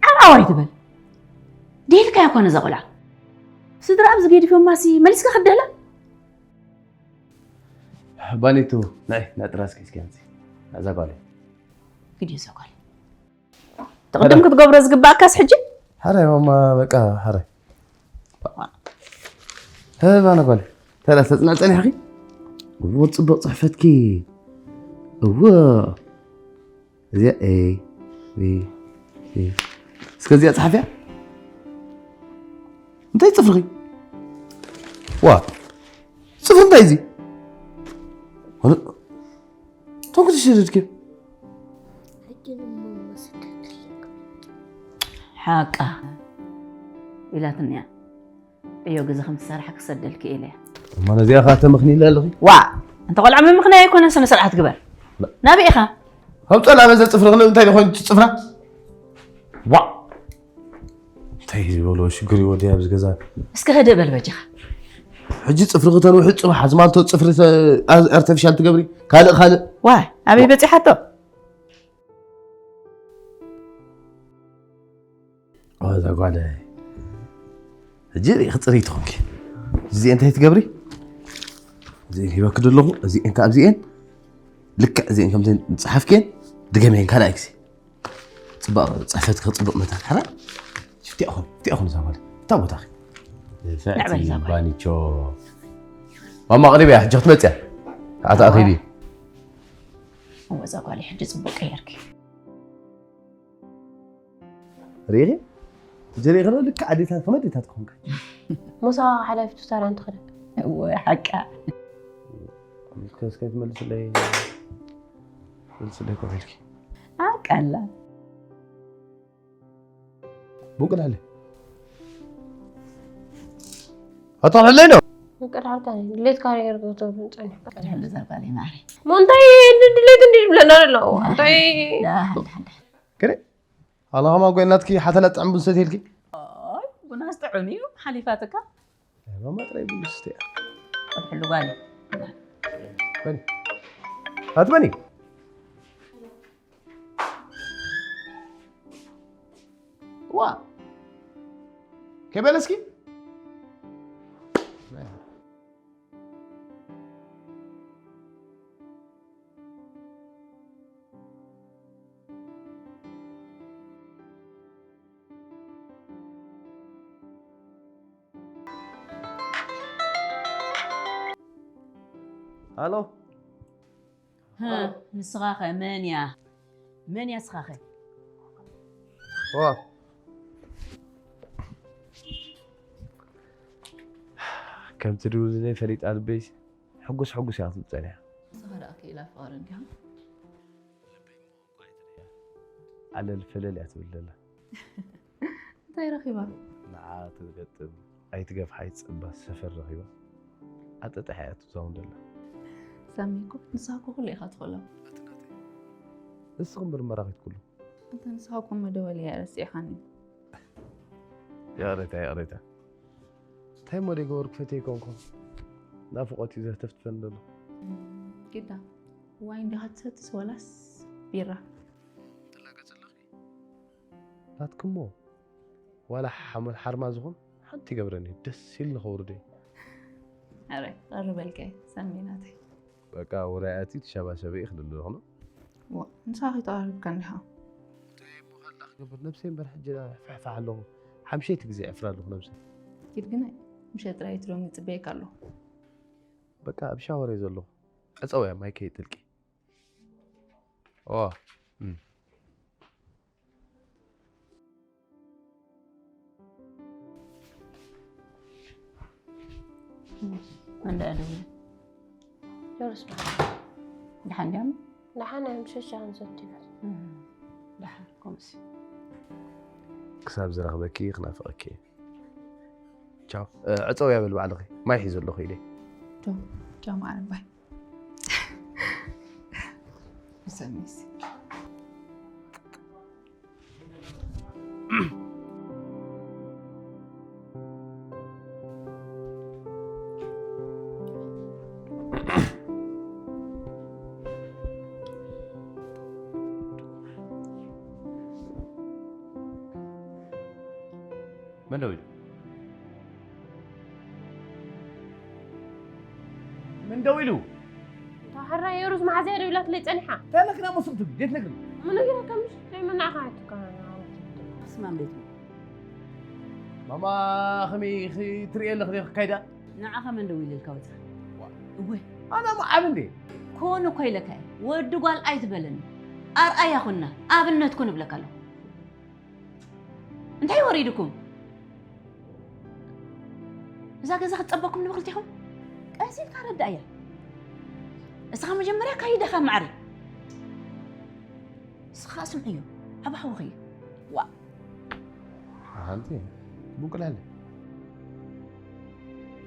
ዓው ዓው ኣይትበል። ደልካያ እኮ ነዛ ቆልዓ። ስድራ ኣብዚ ገዲፎማሲ መሊስካ ክትደላ? ባኒቱ፣ ንዒ፣ ንዒ ጥራስኪ እስኪ ኣምጺ። እዛ ጓለይ። ግዲ እዛ ጓል። ትቕድም ክትገብሮ ዝግባእካስ ሕጂ? ሓራይ ማማ፣ በቃ፣ ሓራይ። ሄ፣ ባና ጓል። ተላ ተጽናዕ ጸኒሕኺ? እዎ፣ ጽቡቕ ጽሕፈትኪ። እዎ። እዚኣ ኤ፣ ቢ፣ ሲ። እስከ እዚኣ ጸሓፍያ። እንታይ ጽፍርኺ? ዋ፣ ጽፍሪ እንታይ እዚ? ኣነ፣ እቶም ክትሽርድኪ። ሓቃ ኢላትኒ እያ። ዕዮ ግዜ ከም ትሰርሓ ክሰደልኪ ኢለ እየ። እሞ ነዚኣ ኸኣ ተመኽንይላ ኣለኺ? ዋእ! ኣንታ ቖልዓ ምምኽናይ ኣይኮነን፣ ስነ ስርዓት ግበር። ላ- ናበይ ኢኻ? ካብ ጸላመ ዘጽፍሪ ክልእ እንታይ ደኾን ትጽፍራ? ዋእ! እንታይ ዝበሎ ሽግር እዩ ወዲ ኣብዚ ገዛ? እስከ ህድእ በል በጃኻ። ሕጂ ጽፍሪ ክተንውሒ ጽባሕ ኣዝማልቶ ጽፍሪ ተ-፣ ኣዝ-፣ ኣርቲፊሻል ትገብሪ? ካልእ ካልእ? ዋይ! ኣበይ በጺሓቶ? ኦ፣ እዛ ጓል። ሕጂ ርኢኺ ጽርይቲ ኾንኪ። እዚኤን እንታይ ትገብሪ? እዚኤን ሂበኪ ዶ ኣለኹ? እዚኤን ከኣ ኣብዚኤን። ልክዕ እዚኤን ከምዘን ዝጸሓፍክየን ድገምየን ካልኣይ ግዜ። ጽባቐ ጽሕፈትኪ ክጽብቕ መታን። ሓራ? ፍትያ ኹን፣ ፍትያ ኹን እዛ ጓል። እታ ቦታኺ። ንዕበል እዛ ጓል። ባኒቾ። ማማ ኣቕሪብያ፣ ሕጂ ክትመጽያ። ኣታ ኣኺዲ። እወ፣ እዛ ጓል ሕጂ ጽቡቕ ቀየርኪ። ርኢኺ? ጀሪኺ ዶ ልክዕ ኣዴታት፣ ከም ኣዴታት ክኾንካ። ሞሳ ሓላፊቱ ሳራ እንትኸደ። እወ፣ ሓቃ። እስከ፣ እስከ ትመልስለይ፣ መልስለይ ኮፍ ኢልኪ። ሓቃ ኣላ። ቡን ቅድሕለይ። ኣታ ቅድሕለይ ዶ? ቅድሓልካ፣ ድሌትካ ነገር ክትብል ጸኒሕካ። ቅድሕሉ ዘርጋለይ ማዕረይ። ሞ እንታይ ድሌት እንዲ ዝብለና ዘሎ? እንታይ? ዳ፣ ዳ፣ ዳ። ከደ? ኣላ ኸማን ኮይና ናትኪ ሓተላ ጥዕም ቡን ሰትየልኪ? ኣይ፣ ቡናስ ጥዑም እዩ፣ ሓሊፋትካ። ኣይ፣ ማማ ጥራይ ቡን ስትያ። ቅድሕሉ ጓል። በኒ። ኣቲ በኒ። ዋ። ከበለ እስኪ። ኣሎ። ሃ፣ ንስኻኸ መን እያ? መን እያ ንስኻኸ? ዋ። ከም ትድውልለይ ፈሊጣ ልበይሲ ሕጉስ ሕጉስ እያ ክትብል ጸኒሓ። ንስኻ ደኣ ክኢላ ፍቕሪ እንዲኻ? ኣለል ፈለል እያ ትብል ዘላ። እንታይ ረኺባ? ንዓ ትገጥም ኣይትገፍሓ ኣይትጸባ ሰፈር ረኺባ ኣጠጣሕ እያ ትዛውን ዘላ። ሳሚ እኮ ንስኻ እኮ ኩሉ ኢኻ ትኽእሎ። ንስኺ ምርመራ ከይትኩሉ። እንተ ንስኻ እኮ መደወሊ እያ ረሲዕኻኒ። ይቕሬታ ይቕሬታ። እንታይ እሞ ደይገበርኩ ፈትየ ይኮንኩ። ናፍቖት እዩ ዘህተፍትፈኒ ዘሎ። ግዳ ዋይን ዲኻ ትሰትስ ወላስ ቢራ? ትላገጽ ኣለኺ? ናትክሞ ዋላ ሓመል ሓርማ ዝኾን ሓንቲ ይገብረኒ ደስ ኢልኒ ከውርዶ እዩ። ኣረ ቀርበልከ ሰሚናተይ። በቃ ውራያቲ ትሸባሸበ ይኽእል ኣለኹ ነው። ዋ ንሳ ከይተቐርብካ እንዲኻ። እንታይ እሞ ካልእ ክገብር ነብሰይ እምበር ሕጂ ፍሕፋሕ ኣለኹ። ሓምሸይቲ ግዜ ዕፍር ኣለኹ ነብሰይ። ኪድ ግን ምሸት ጥራይ ትደንግጽ ጽበየካ ኣለኹ። በቃ ኣብ ሻወር እየ ዘለኹ። ዕጸው እያ ማይ ከይጥልቂ። ኦ እም። መን ደኣ ደዊሉ? ጆርስ በዓል ደሓን ድያም? ደሓን እዮም ሸሻ ክንሰቲ ይብል ደሓን ከምሲ ክሳብ ዝረኽበኪ ክናፍቐኪ እየ። ቻው። እ፣ ዕጸው እያ በል ባዕልኺ። ማይ ሒዘ ኣለኹ ኢለ። ዶ ጃማ ኣረባይ ሰሚስ መን ደው ኢሉ? መን ደው ኢሉ? እታ ሕራይ የሩዝ መሓዘያ ዶ ኢላትለይ ጸኒሓ? እንታይ ኣለክና መስል ትብሊ? ደት ነግሪ። ምን ነጊረካ ምሽ? ከይመናኻ ሕትካ ስማም ቤት ማማ ከመይ ኢኺ ትርእየ ኣለኽ ዲኺ ካይዳ? ንዓኻ መን ደው ኢልልካ ወፂኻ? እወ ኣነ እሞ ዓቢ እንዴ? ኮን እኮ ኢለካ እየ። ወዲ ጓል ኣይትበለኒ። ኣርኣያ ኩና፣ ኣብነት ኩን እብለካ ኣለኹ። እንታይ ወሪድኩም? እዛ ገዛ ክትጸበኩም ንብኽልቲኹም ቀስ ኢልካ ረዳእያ። እስኻ መጀመርያ ካይደኻ ማዕረ። እስኻ ስምዕዮ፣ ኣብ ሓውኺ እዩ። ዋ። ሓንቲ ቡን ቅልሕለ።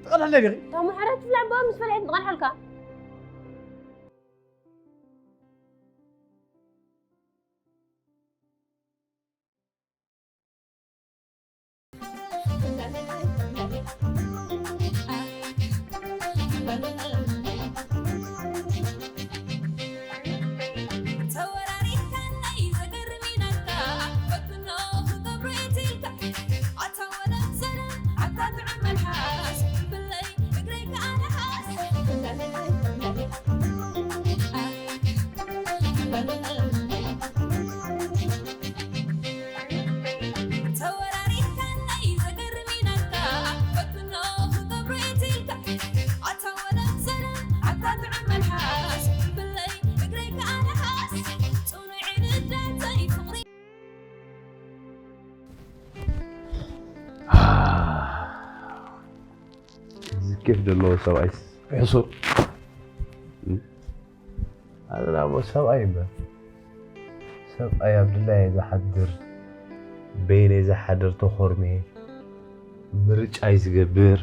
ትቐልሕለ ዲኺ? እታ ማሕረ ትብላዕ በኣ ምስ ፈልሐት ትቐልሐልካ። እዚ ኬፍ ዘለዎ ሰብኣይ ሕሱር። ኣነ ሞ ሰብኣይ እምበር ሰብኣይ ኣብ ድላየ ዝሓድር በይነይ ዝሓድር ተኾርሜ ምርጫይ ዝገብር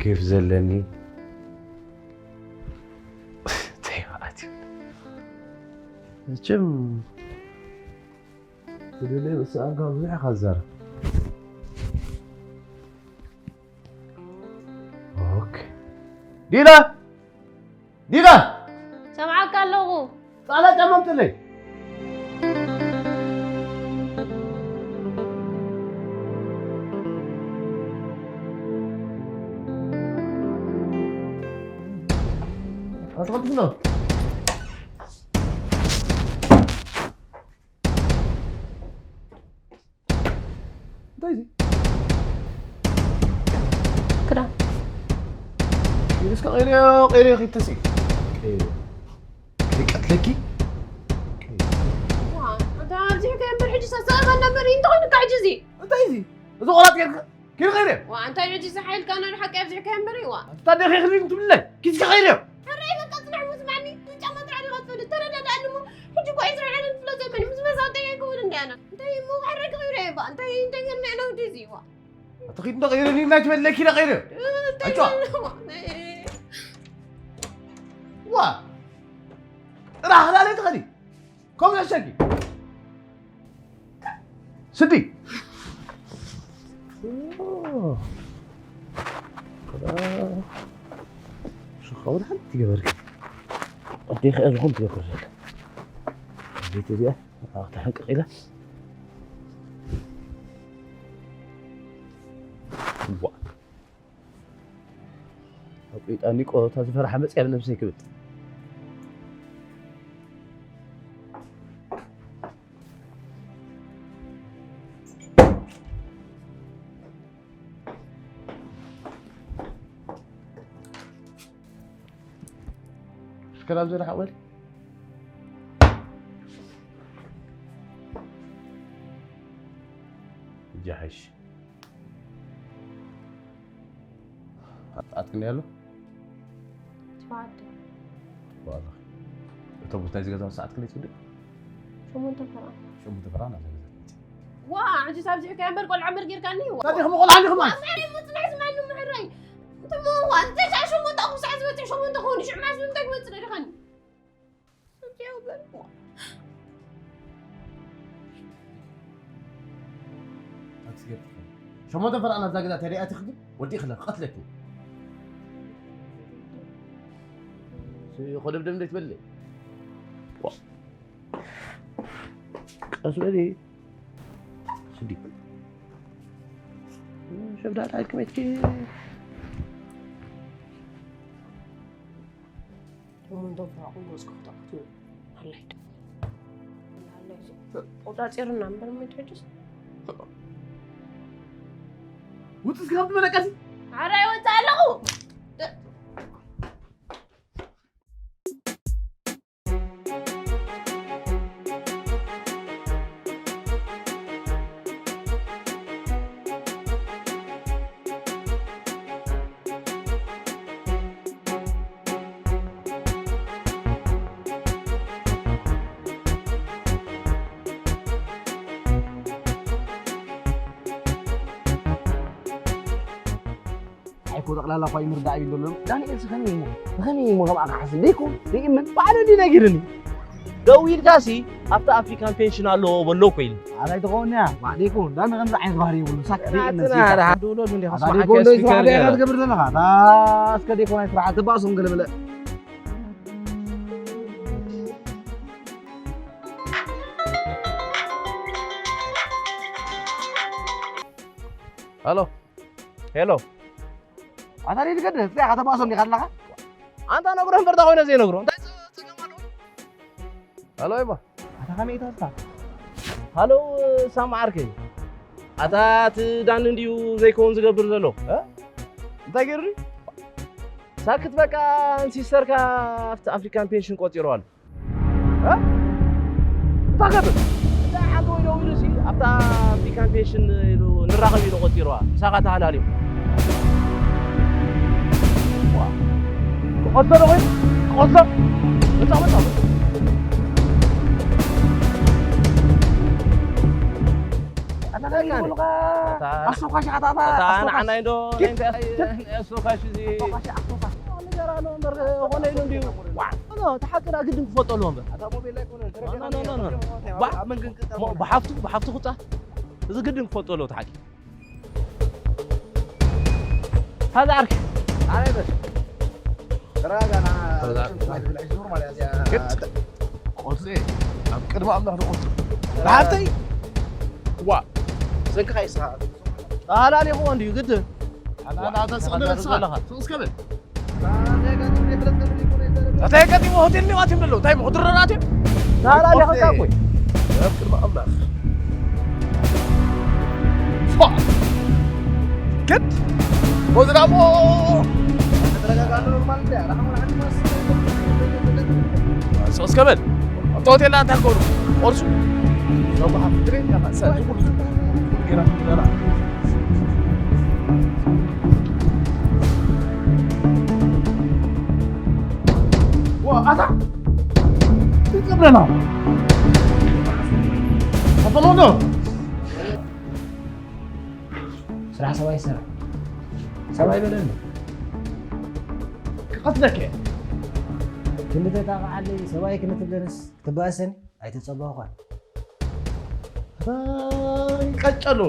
ኬፍ ዘለኒ እንታይ ማለት እዩ? መቸም ትደለይ ርእሲ ኣልጋ ብዙሕ ኢኻ ትዛረብ። ኦኬ። ዲና! ዲና! ሰምዓካ ኣለኹ። ጻዕዳ ጫማ ኣምጥለይ። ኣትኸጥፍ ነው። እንታይ እዚ? ክዳን። እስከ ቀይርዮ፣ ቀይርዮ ኺተሲ። ቀይርዮ። ይቀትለኪ። ዋ፣ ኣታ ኣብዚሑ ከየንበር ሕጂ ሰሰበ ነበር፣ እንታይ ኮይኑ ካብ ሕጂ እዚ? እንታይ እዚ? እዚ ቆራጥ ጌርካ ኪድ ቀይርዮ። ዋ፣ እንታይ ሕጂ እዚ ሓይልካ ናይ ሓቂ ኣብዚሑ ከየንበር፣ ዋ። ኣታ ደኺ ክሊን ትብለይ። ኪድ ቀይርዮ። ሕራይ በቃ ጽናሕ፣ ስማዕኒ፣ ጫማ ጥራሕ ዲኻ ትፈልጥ፣ ተረዳዳእኒ እሞ፣ ሕጂ እኮ ዕስራን ሓደን ክፍለ ዘመን፣ ምስ መሳወጠይ ኣይከውን እንዲ ኣና። እንታይ እሞ፣ ሕራይ ክቕይሮ እየ፣ ባ፣ እንታይ፣ እንታይ ጌርና ኢና ወዲ እዚ፣ ዋ። ኣታ ኺድ እንዶ ቀይርኒ፣ ናይ ትበለኪ ዶ ቀይርዮ። እንታይ ኣጫ። ጌርና፣ ዋ፣ ናይ ዋ፣ ጥራሕ ላለ ትኸዲ። ከምኡ ዕሸጊ። ስዲ። ኦ። ሽኻውን ሓንቲ ትገበርክ። ኣዴኻ እያ ዝኾን ትገብር ዘላ። ቤት እዚኣ፣ ኣታ ተሕንቅቕ ኢላ። ዋ። ኣቁይጣኒ ቆታ ዝፈርሓ መጽያ ብነብሰይ ክብል። እስከ ናብ ዘርሓ በል። ጃሕሽ። ኣጥቅኒ ኣሎ? ትባዓደ። ዋላ። እቶም ናይዚ ገዛ ሰዓት ክንደይ ትውድእ? ሸሞንተ ፈረቓ። ሸሞንተ ፈረቓ ናብዛ ገዛ ትመጽእ። ዋ፣ ሕጂ ሳብ ዝሕከ እምበር ቆልዓ እምበር ጌርካኒ። ዋ። ታዲያ ከመ ቆልዓ እንዲኹም ማለት? ኣሳሪ ምጽናሕ ዝማኑ ምሕራይ። እንተ ሞ፣ ዋ፣ እንተ ሻዕ ሸሞንተ ኣኹም ሰዓት ዝበጽሕ ሸሞንተ ክኸውን ሽዑ ማስ ምንታይ ክመጽእ ደኻኒ? ታክሲ ጌርካ ትኸይድ። ሸሞንተ ፈረቓ ናብዛ ገዛ ተሪኣ ትኽዲ፣ ወዲእኽለ፣ ክቐትለኪ። ሲ-፣ ኾደብደብ እንዴት በለ? ዋ። ቀስ በሊ። ስዲ። ሸብዳዳ ክመትኪ። ሸሞንተ ፍራቑ ገዝኩ ክተኣቱ ኣላይ። ቆጻጺርና እምበር መትሕጅስ። ውጽእ እስኪ ካብቲ መደቀሲ። ኧረ ይወጽእ ኣለኹ። ኣይኮ ጠቕላላ እኳ ይምርዳእ እዩ ዘሎ። ዳንኤል ሲ ከመይ እሞ? ብኸመይ እሞ ከምኣ ክሓስብ? ደይኮ፣ ደይእመን። ባዕሉ እንዲ ነጊርኒ። ደው ኢልካ ሲ ኣብቲ ኣፍሪካን ፔንሽን ኣለዎ በሎ እኮ ኢሉ። ኣታ ኣይትኸውን እያ። ዋ፣ ደይኮ፣ ዳኒ ከምዚ ዓይነት ባህሪ የብሉን። ሳክ ደይእመን ናትና ሲ። ደሓን ድውለሉ እንዲኻ ኣታ ስማዓካ ደይኮ፣ እንዶ ስፒከር ስራሕ ደይካ ገለ። ትገብር ዘለኻ። ኣታ እስከ ደይኮ ናይ ስራሕ ትባእሶም ገለ ብለ። ሃሎ። ሄሎ። ኣታ ደይ ትገድል፣ እንታይ ኢኻ ተባእሶም ዲኻ ኣለኻ? ኣንታ ነግሮ እምበር፣ እንታይ ኮይነ ዘይነግሮ? እንታይ ጸ-፣ ጸገም ኣለዎ? ሃሎ፣ ኤባ። ኣታ ከመይ ኢኻ ኣታ? ሃሎ፣ ሳማ ዓርከይ። ኣታ እቲ ዳኒ እንድዩ ዘይከውን ዝገብር ዘሎ? እ? እንታይ ገይሩኒ? ሳክት በቃ፣ ንሲስተርካ ኣብቲ ኣፍሪካን ፔንሽን ቆጺርዋ ኣሎ። እ? እንታይ ገብር? እንታይ ሓንቲ ወይ ደው ኢሉ ሲ ኣብታ ኣፍሪካን ፔንሽን ኢሉ ንራኸብ ኢሉ ቆጺርዋ። ምሳኻ ተሃላልዩ። ዋ። ክቐትሎ ዶ ኮይኑ? ክቐትሎ? መጻ፣ መጻ፣ መጻ። ኣታ እንታይ ይብሉኻ? ኣታ ኣስቶካሽ ኣታ ኣታ ኣታ ኣስቶካሽ። ንዓናይ ዶ ኪድ፣ ናይ እንታይ ኪድ። ኣስቶካሽ እዚ? ኣስቶካሽ፣ ኣስቶካሽ። ንገራ ኣሎ እምበር፣ ኾነ ኢሉ እንድዩ። ዋ፣ ኖ፣ እቲ ሓቂ ደኣ ግድን ክፈልጦ ኣለዎ እምበር። ኣታ ሞባይል ላይ ኮነ፣ ኖ፣ ኖ፣ ኖ፣ ኖ። ባ-፣ ኣብ መንገዲ ሞ-፣ ብሓፍቱ፣ ብሓፍቱ ክጻ-፣ እዚ ግድን ክፈልጦ ኣለዎ እቲ ሓቂ። ሃዛ ዓርኪ። ኣበይ በል? ተረጋጋ፣ ና-፣ ተረጋጋ። ዙር ማለት እያ። ግድ። ቆጽሊ፣ ኣብ ቅድሚ ኣምላኽ ንቆጽሊ። ብሓፍተይ? ዋ። ዘንክኻ ይስኻ። ኣላሊኹዎ እንድዩ ግድን። ኣላ፣ ኣላ፣ ኣታ ስቕ በል፣ ስቕ በል። ስቕ እስከ በል። እንታይ ገጢሙ ሆቴል እንዲዮም ኣትዮም ዘለዉ? እንታይ እሞ ክድረር ኣትዮም? ኣላሊኹ እኮ። ኣብ ቅድሚ ኣምላኽ። ፋ! ግድ! ወዚ ደሞ። ተረጋጋ፣ ማለት ያ ራህማ ራህማ ሰው እስከበል ቶቴላ ታቆሩ ኦርሱ ለባህ ድሬ ያፋ ሰ ዋ ኣታ ትገብረና ኣፈሎዶ ስራሕ ሰብኣይ ይሰርሕ ሰብኣይ በለኒ ክቐትለከ ክንዲ ተጣቕዓለይ ሰብኣይ ክንትብለንስ ክትበኣሰኒ ኣይተፀበኹኳን ቀጨሎ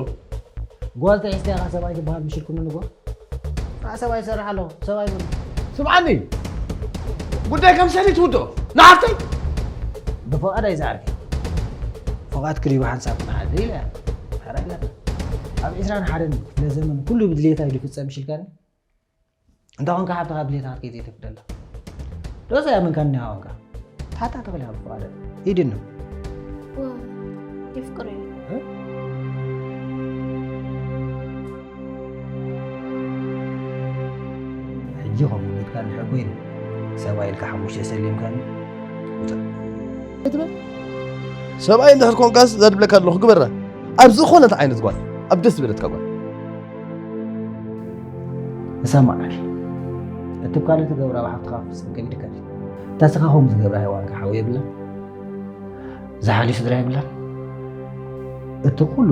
ጓል ተሒዝካ ኢኻ ሰብኣይ ትበሃል ምሽልኩም ንጎ ሰብኣይ ይሰርሕ ኣለኹ ሰብኣይ በሉ ስምዓኒ ጉዳይ ከም ሰኒ ትውዶ ንሓፍተይ ብፍቓድ ኣይዝዓርክ ፍቓድ ክሪቡ ሓንሳብ ክንሓደ ኢለ ሓራ ኢላትና ኣብ ዕስራን ሓደን ክፍለ ዘመን ኩሉ ብድሌታ ኢሉ ይፍፀም ይሽልካኒ እንተ ኾንካ ሓብትኻ ድሌታ ክትከይድ ዘይተፍቅደላ ዶስ ኣያመንካኒ ሃወንካ ታታ ተኽለ ኣብ ፍቓደ ኢድኑ የፍቅሮ እዩ ሕጂ ኸም ውሉድካ እንድሕር ኮይኑ ሰብኣይ ኢልካ ሓሙሽተ ሰሊምካኒ ውፅእ ትብል ሰብኣይ እንድሕር ኮንካስ ዘድብለካ ኣለኹ ግበራ ኣብ ዝኾነት ዓይነት ጓል ኣብ ደስ ዝበለትካ ጓል እሰማዕ እቲ ብካልእ ትገብራ ኣብ ሓፍትኻ ፍፅም ከቢድካ እዩ እታ ስኻ ከምኡ ትገብራ ሃይዋንካ ሓው የብላን ዝሓልዩ ስድራ የብላን እቲ ኩሉ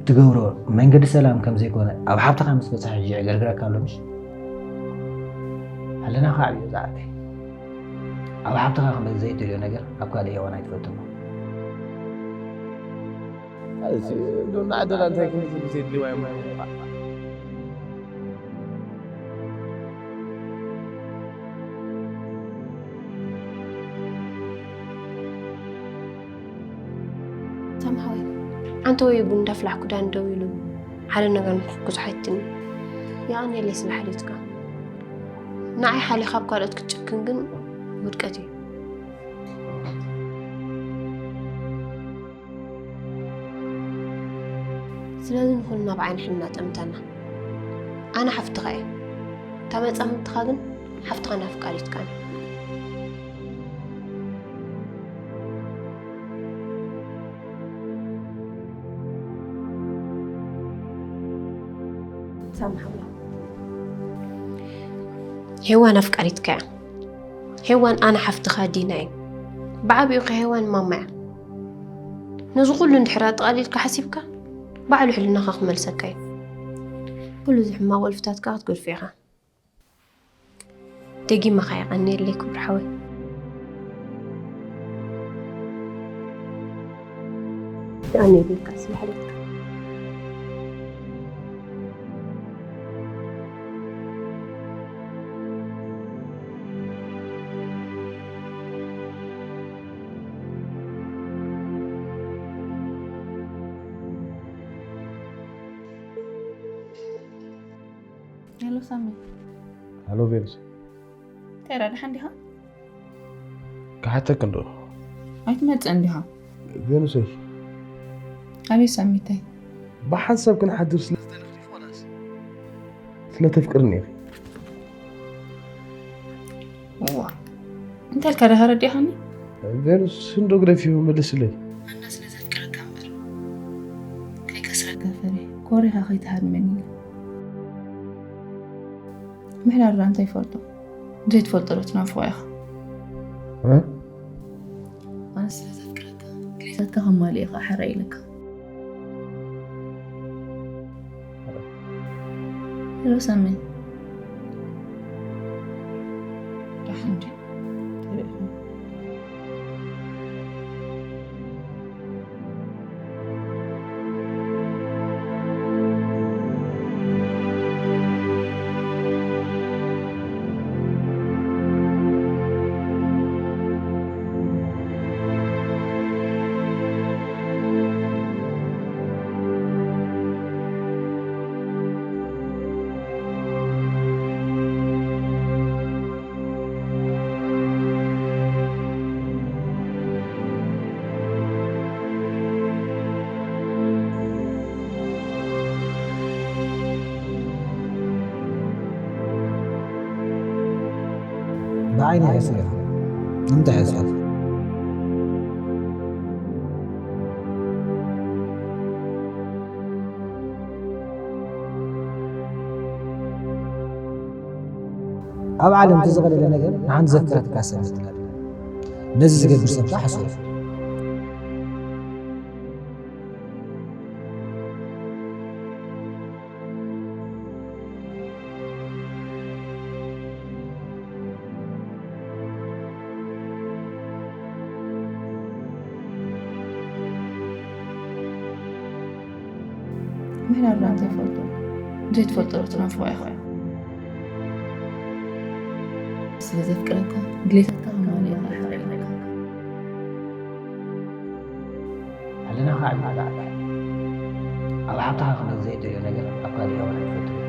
ትገብሮ መንገዲ ሰላም ከም ዘይኮነ ኣብ ሓብትኻ ምስ በፅሐ ሕጂ የዕገርግረካ ኣሎ ምሽ ኣለና ከዓ ዕብዮ ዝዓርተይ ኣብ ሓብትኻ ክመፅእ ዘይትልዮ ነገር ኣብ ካልእ ሄዋን ኣይትፈትኖ ንዓደላ እንታይ ክንብል ብዘድልዋ እዮም ሰምሃዊ ኣንተ ወይ ቡን እንዳፍላሕ ክዳን ደው ኢሉ ሓደ ነገር ንክኩዝ ሓትኒ የቐንየለይ ስለ ሓልዮትካ ንዓይ ሓሊኻ ኣብ ካልኦት ክትጭክን ግን ውድቀት እዩ ስለዚ ንኹልና ብዓይኒ ሕልና ጠምተና ኣነ ሓፍትኻ እየ እታ መጻምድትኻ ግን ሓፍትኻን ኣፍቃሪትካን ሳምሓ ሄዋን ኣፍቃሪትካ እያ ሄዋን ኣነ ሓፍትኻ ዲና እዩ ብዓብኡ ከ ሄዋን ማማ እያ ነዚ ኩሉ እንድሕር ኣጠቓሊልካ ሓሲብካ ባዕሉ ሕልናኻ ክመልሰካ እዩ ኩሉ እዚ ሕማቕ ወልፍታትካ ክትገድፎ ኢኻ ደጊመኻ የቐንየለይ ክቡር ሓወይ የቐንየለይ ካስ ማሕለትካ ሄሎ ሳሚ ሃሎ ቬኑስ እንታይ ዳ ደሓን ዲኻ ክሓተክ እንዶ ኣይትመፅእን ዲኻ ቬኑሰይ ኣቤት ሳሚተይ ብሓንሳብ ክንሓድር ስለ ዝደለኽኒ ኾላስ ስለ ተፍቅርኒ ኢኺ ዋ እንታይ ኢልካ ዳ ረዲእኻኒ ቬኑስ እንዶ ግደፊ መልስለይ ኣና ስለ ዘፍቅረካ እምበር ከይከስረካ ፈሪሕ ኮሪኻ ከይትሃድመኒ ምሕዳር ዳ እንታይ ይፈልጦ ዘይትፈልጦ ዶ ትናፍቆ ኢኻ ኣነ ስለ ዘፍቅረካ ድሌታትካ ከማልእ ኢኻ ሕራይ ኢለካ ሄሎ ሳሚ ደሓን ድዩ ዓይኒ ኣይስሪኻ። ንምንታይ እያ እዚኣ? ኣብ ዓለም እቲ ዝቐለለ ነገር ንሓንቲ ዘፍቅረትካ ሰብ ምጥላም እዩ። ነዚ ዝገብር ሰብ ከዓ ሕሱር እዩ። ምሕዳር እንታይ ፈልጦ? ዘይትፈልጦ ዶ ትናፍቖ ኢኻ? ስለ ዘፍቅረካ ድሌታታ ከማልእ ይኽእል ሓቒ ኢልካ። ሕልናኻ ዕላል ኣዕላል። ኣብ ሓብትኻ ክነግር ዘይትደልዮ ነገር ኣብ ካልእ የዋን ኣይትፈቱ።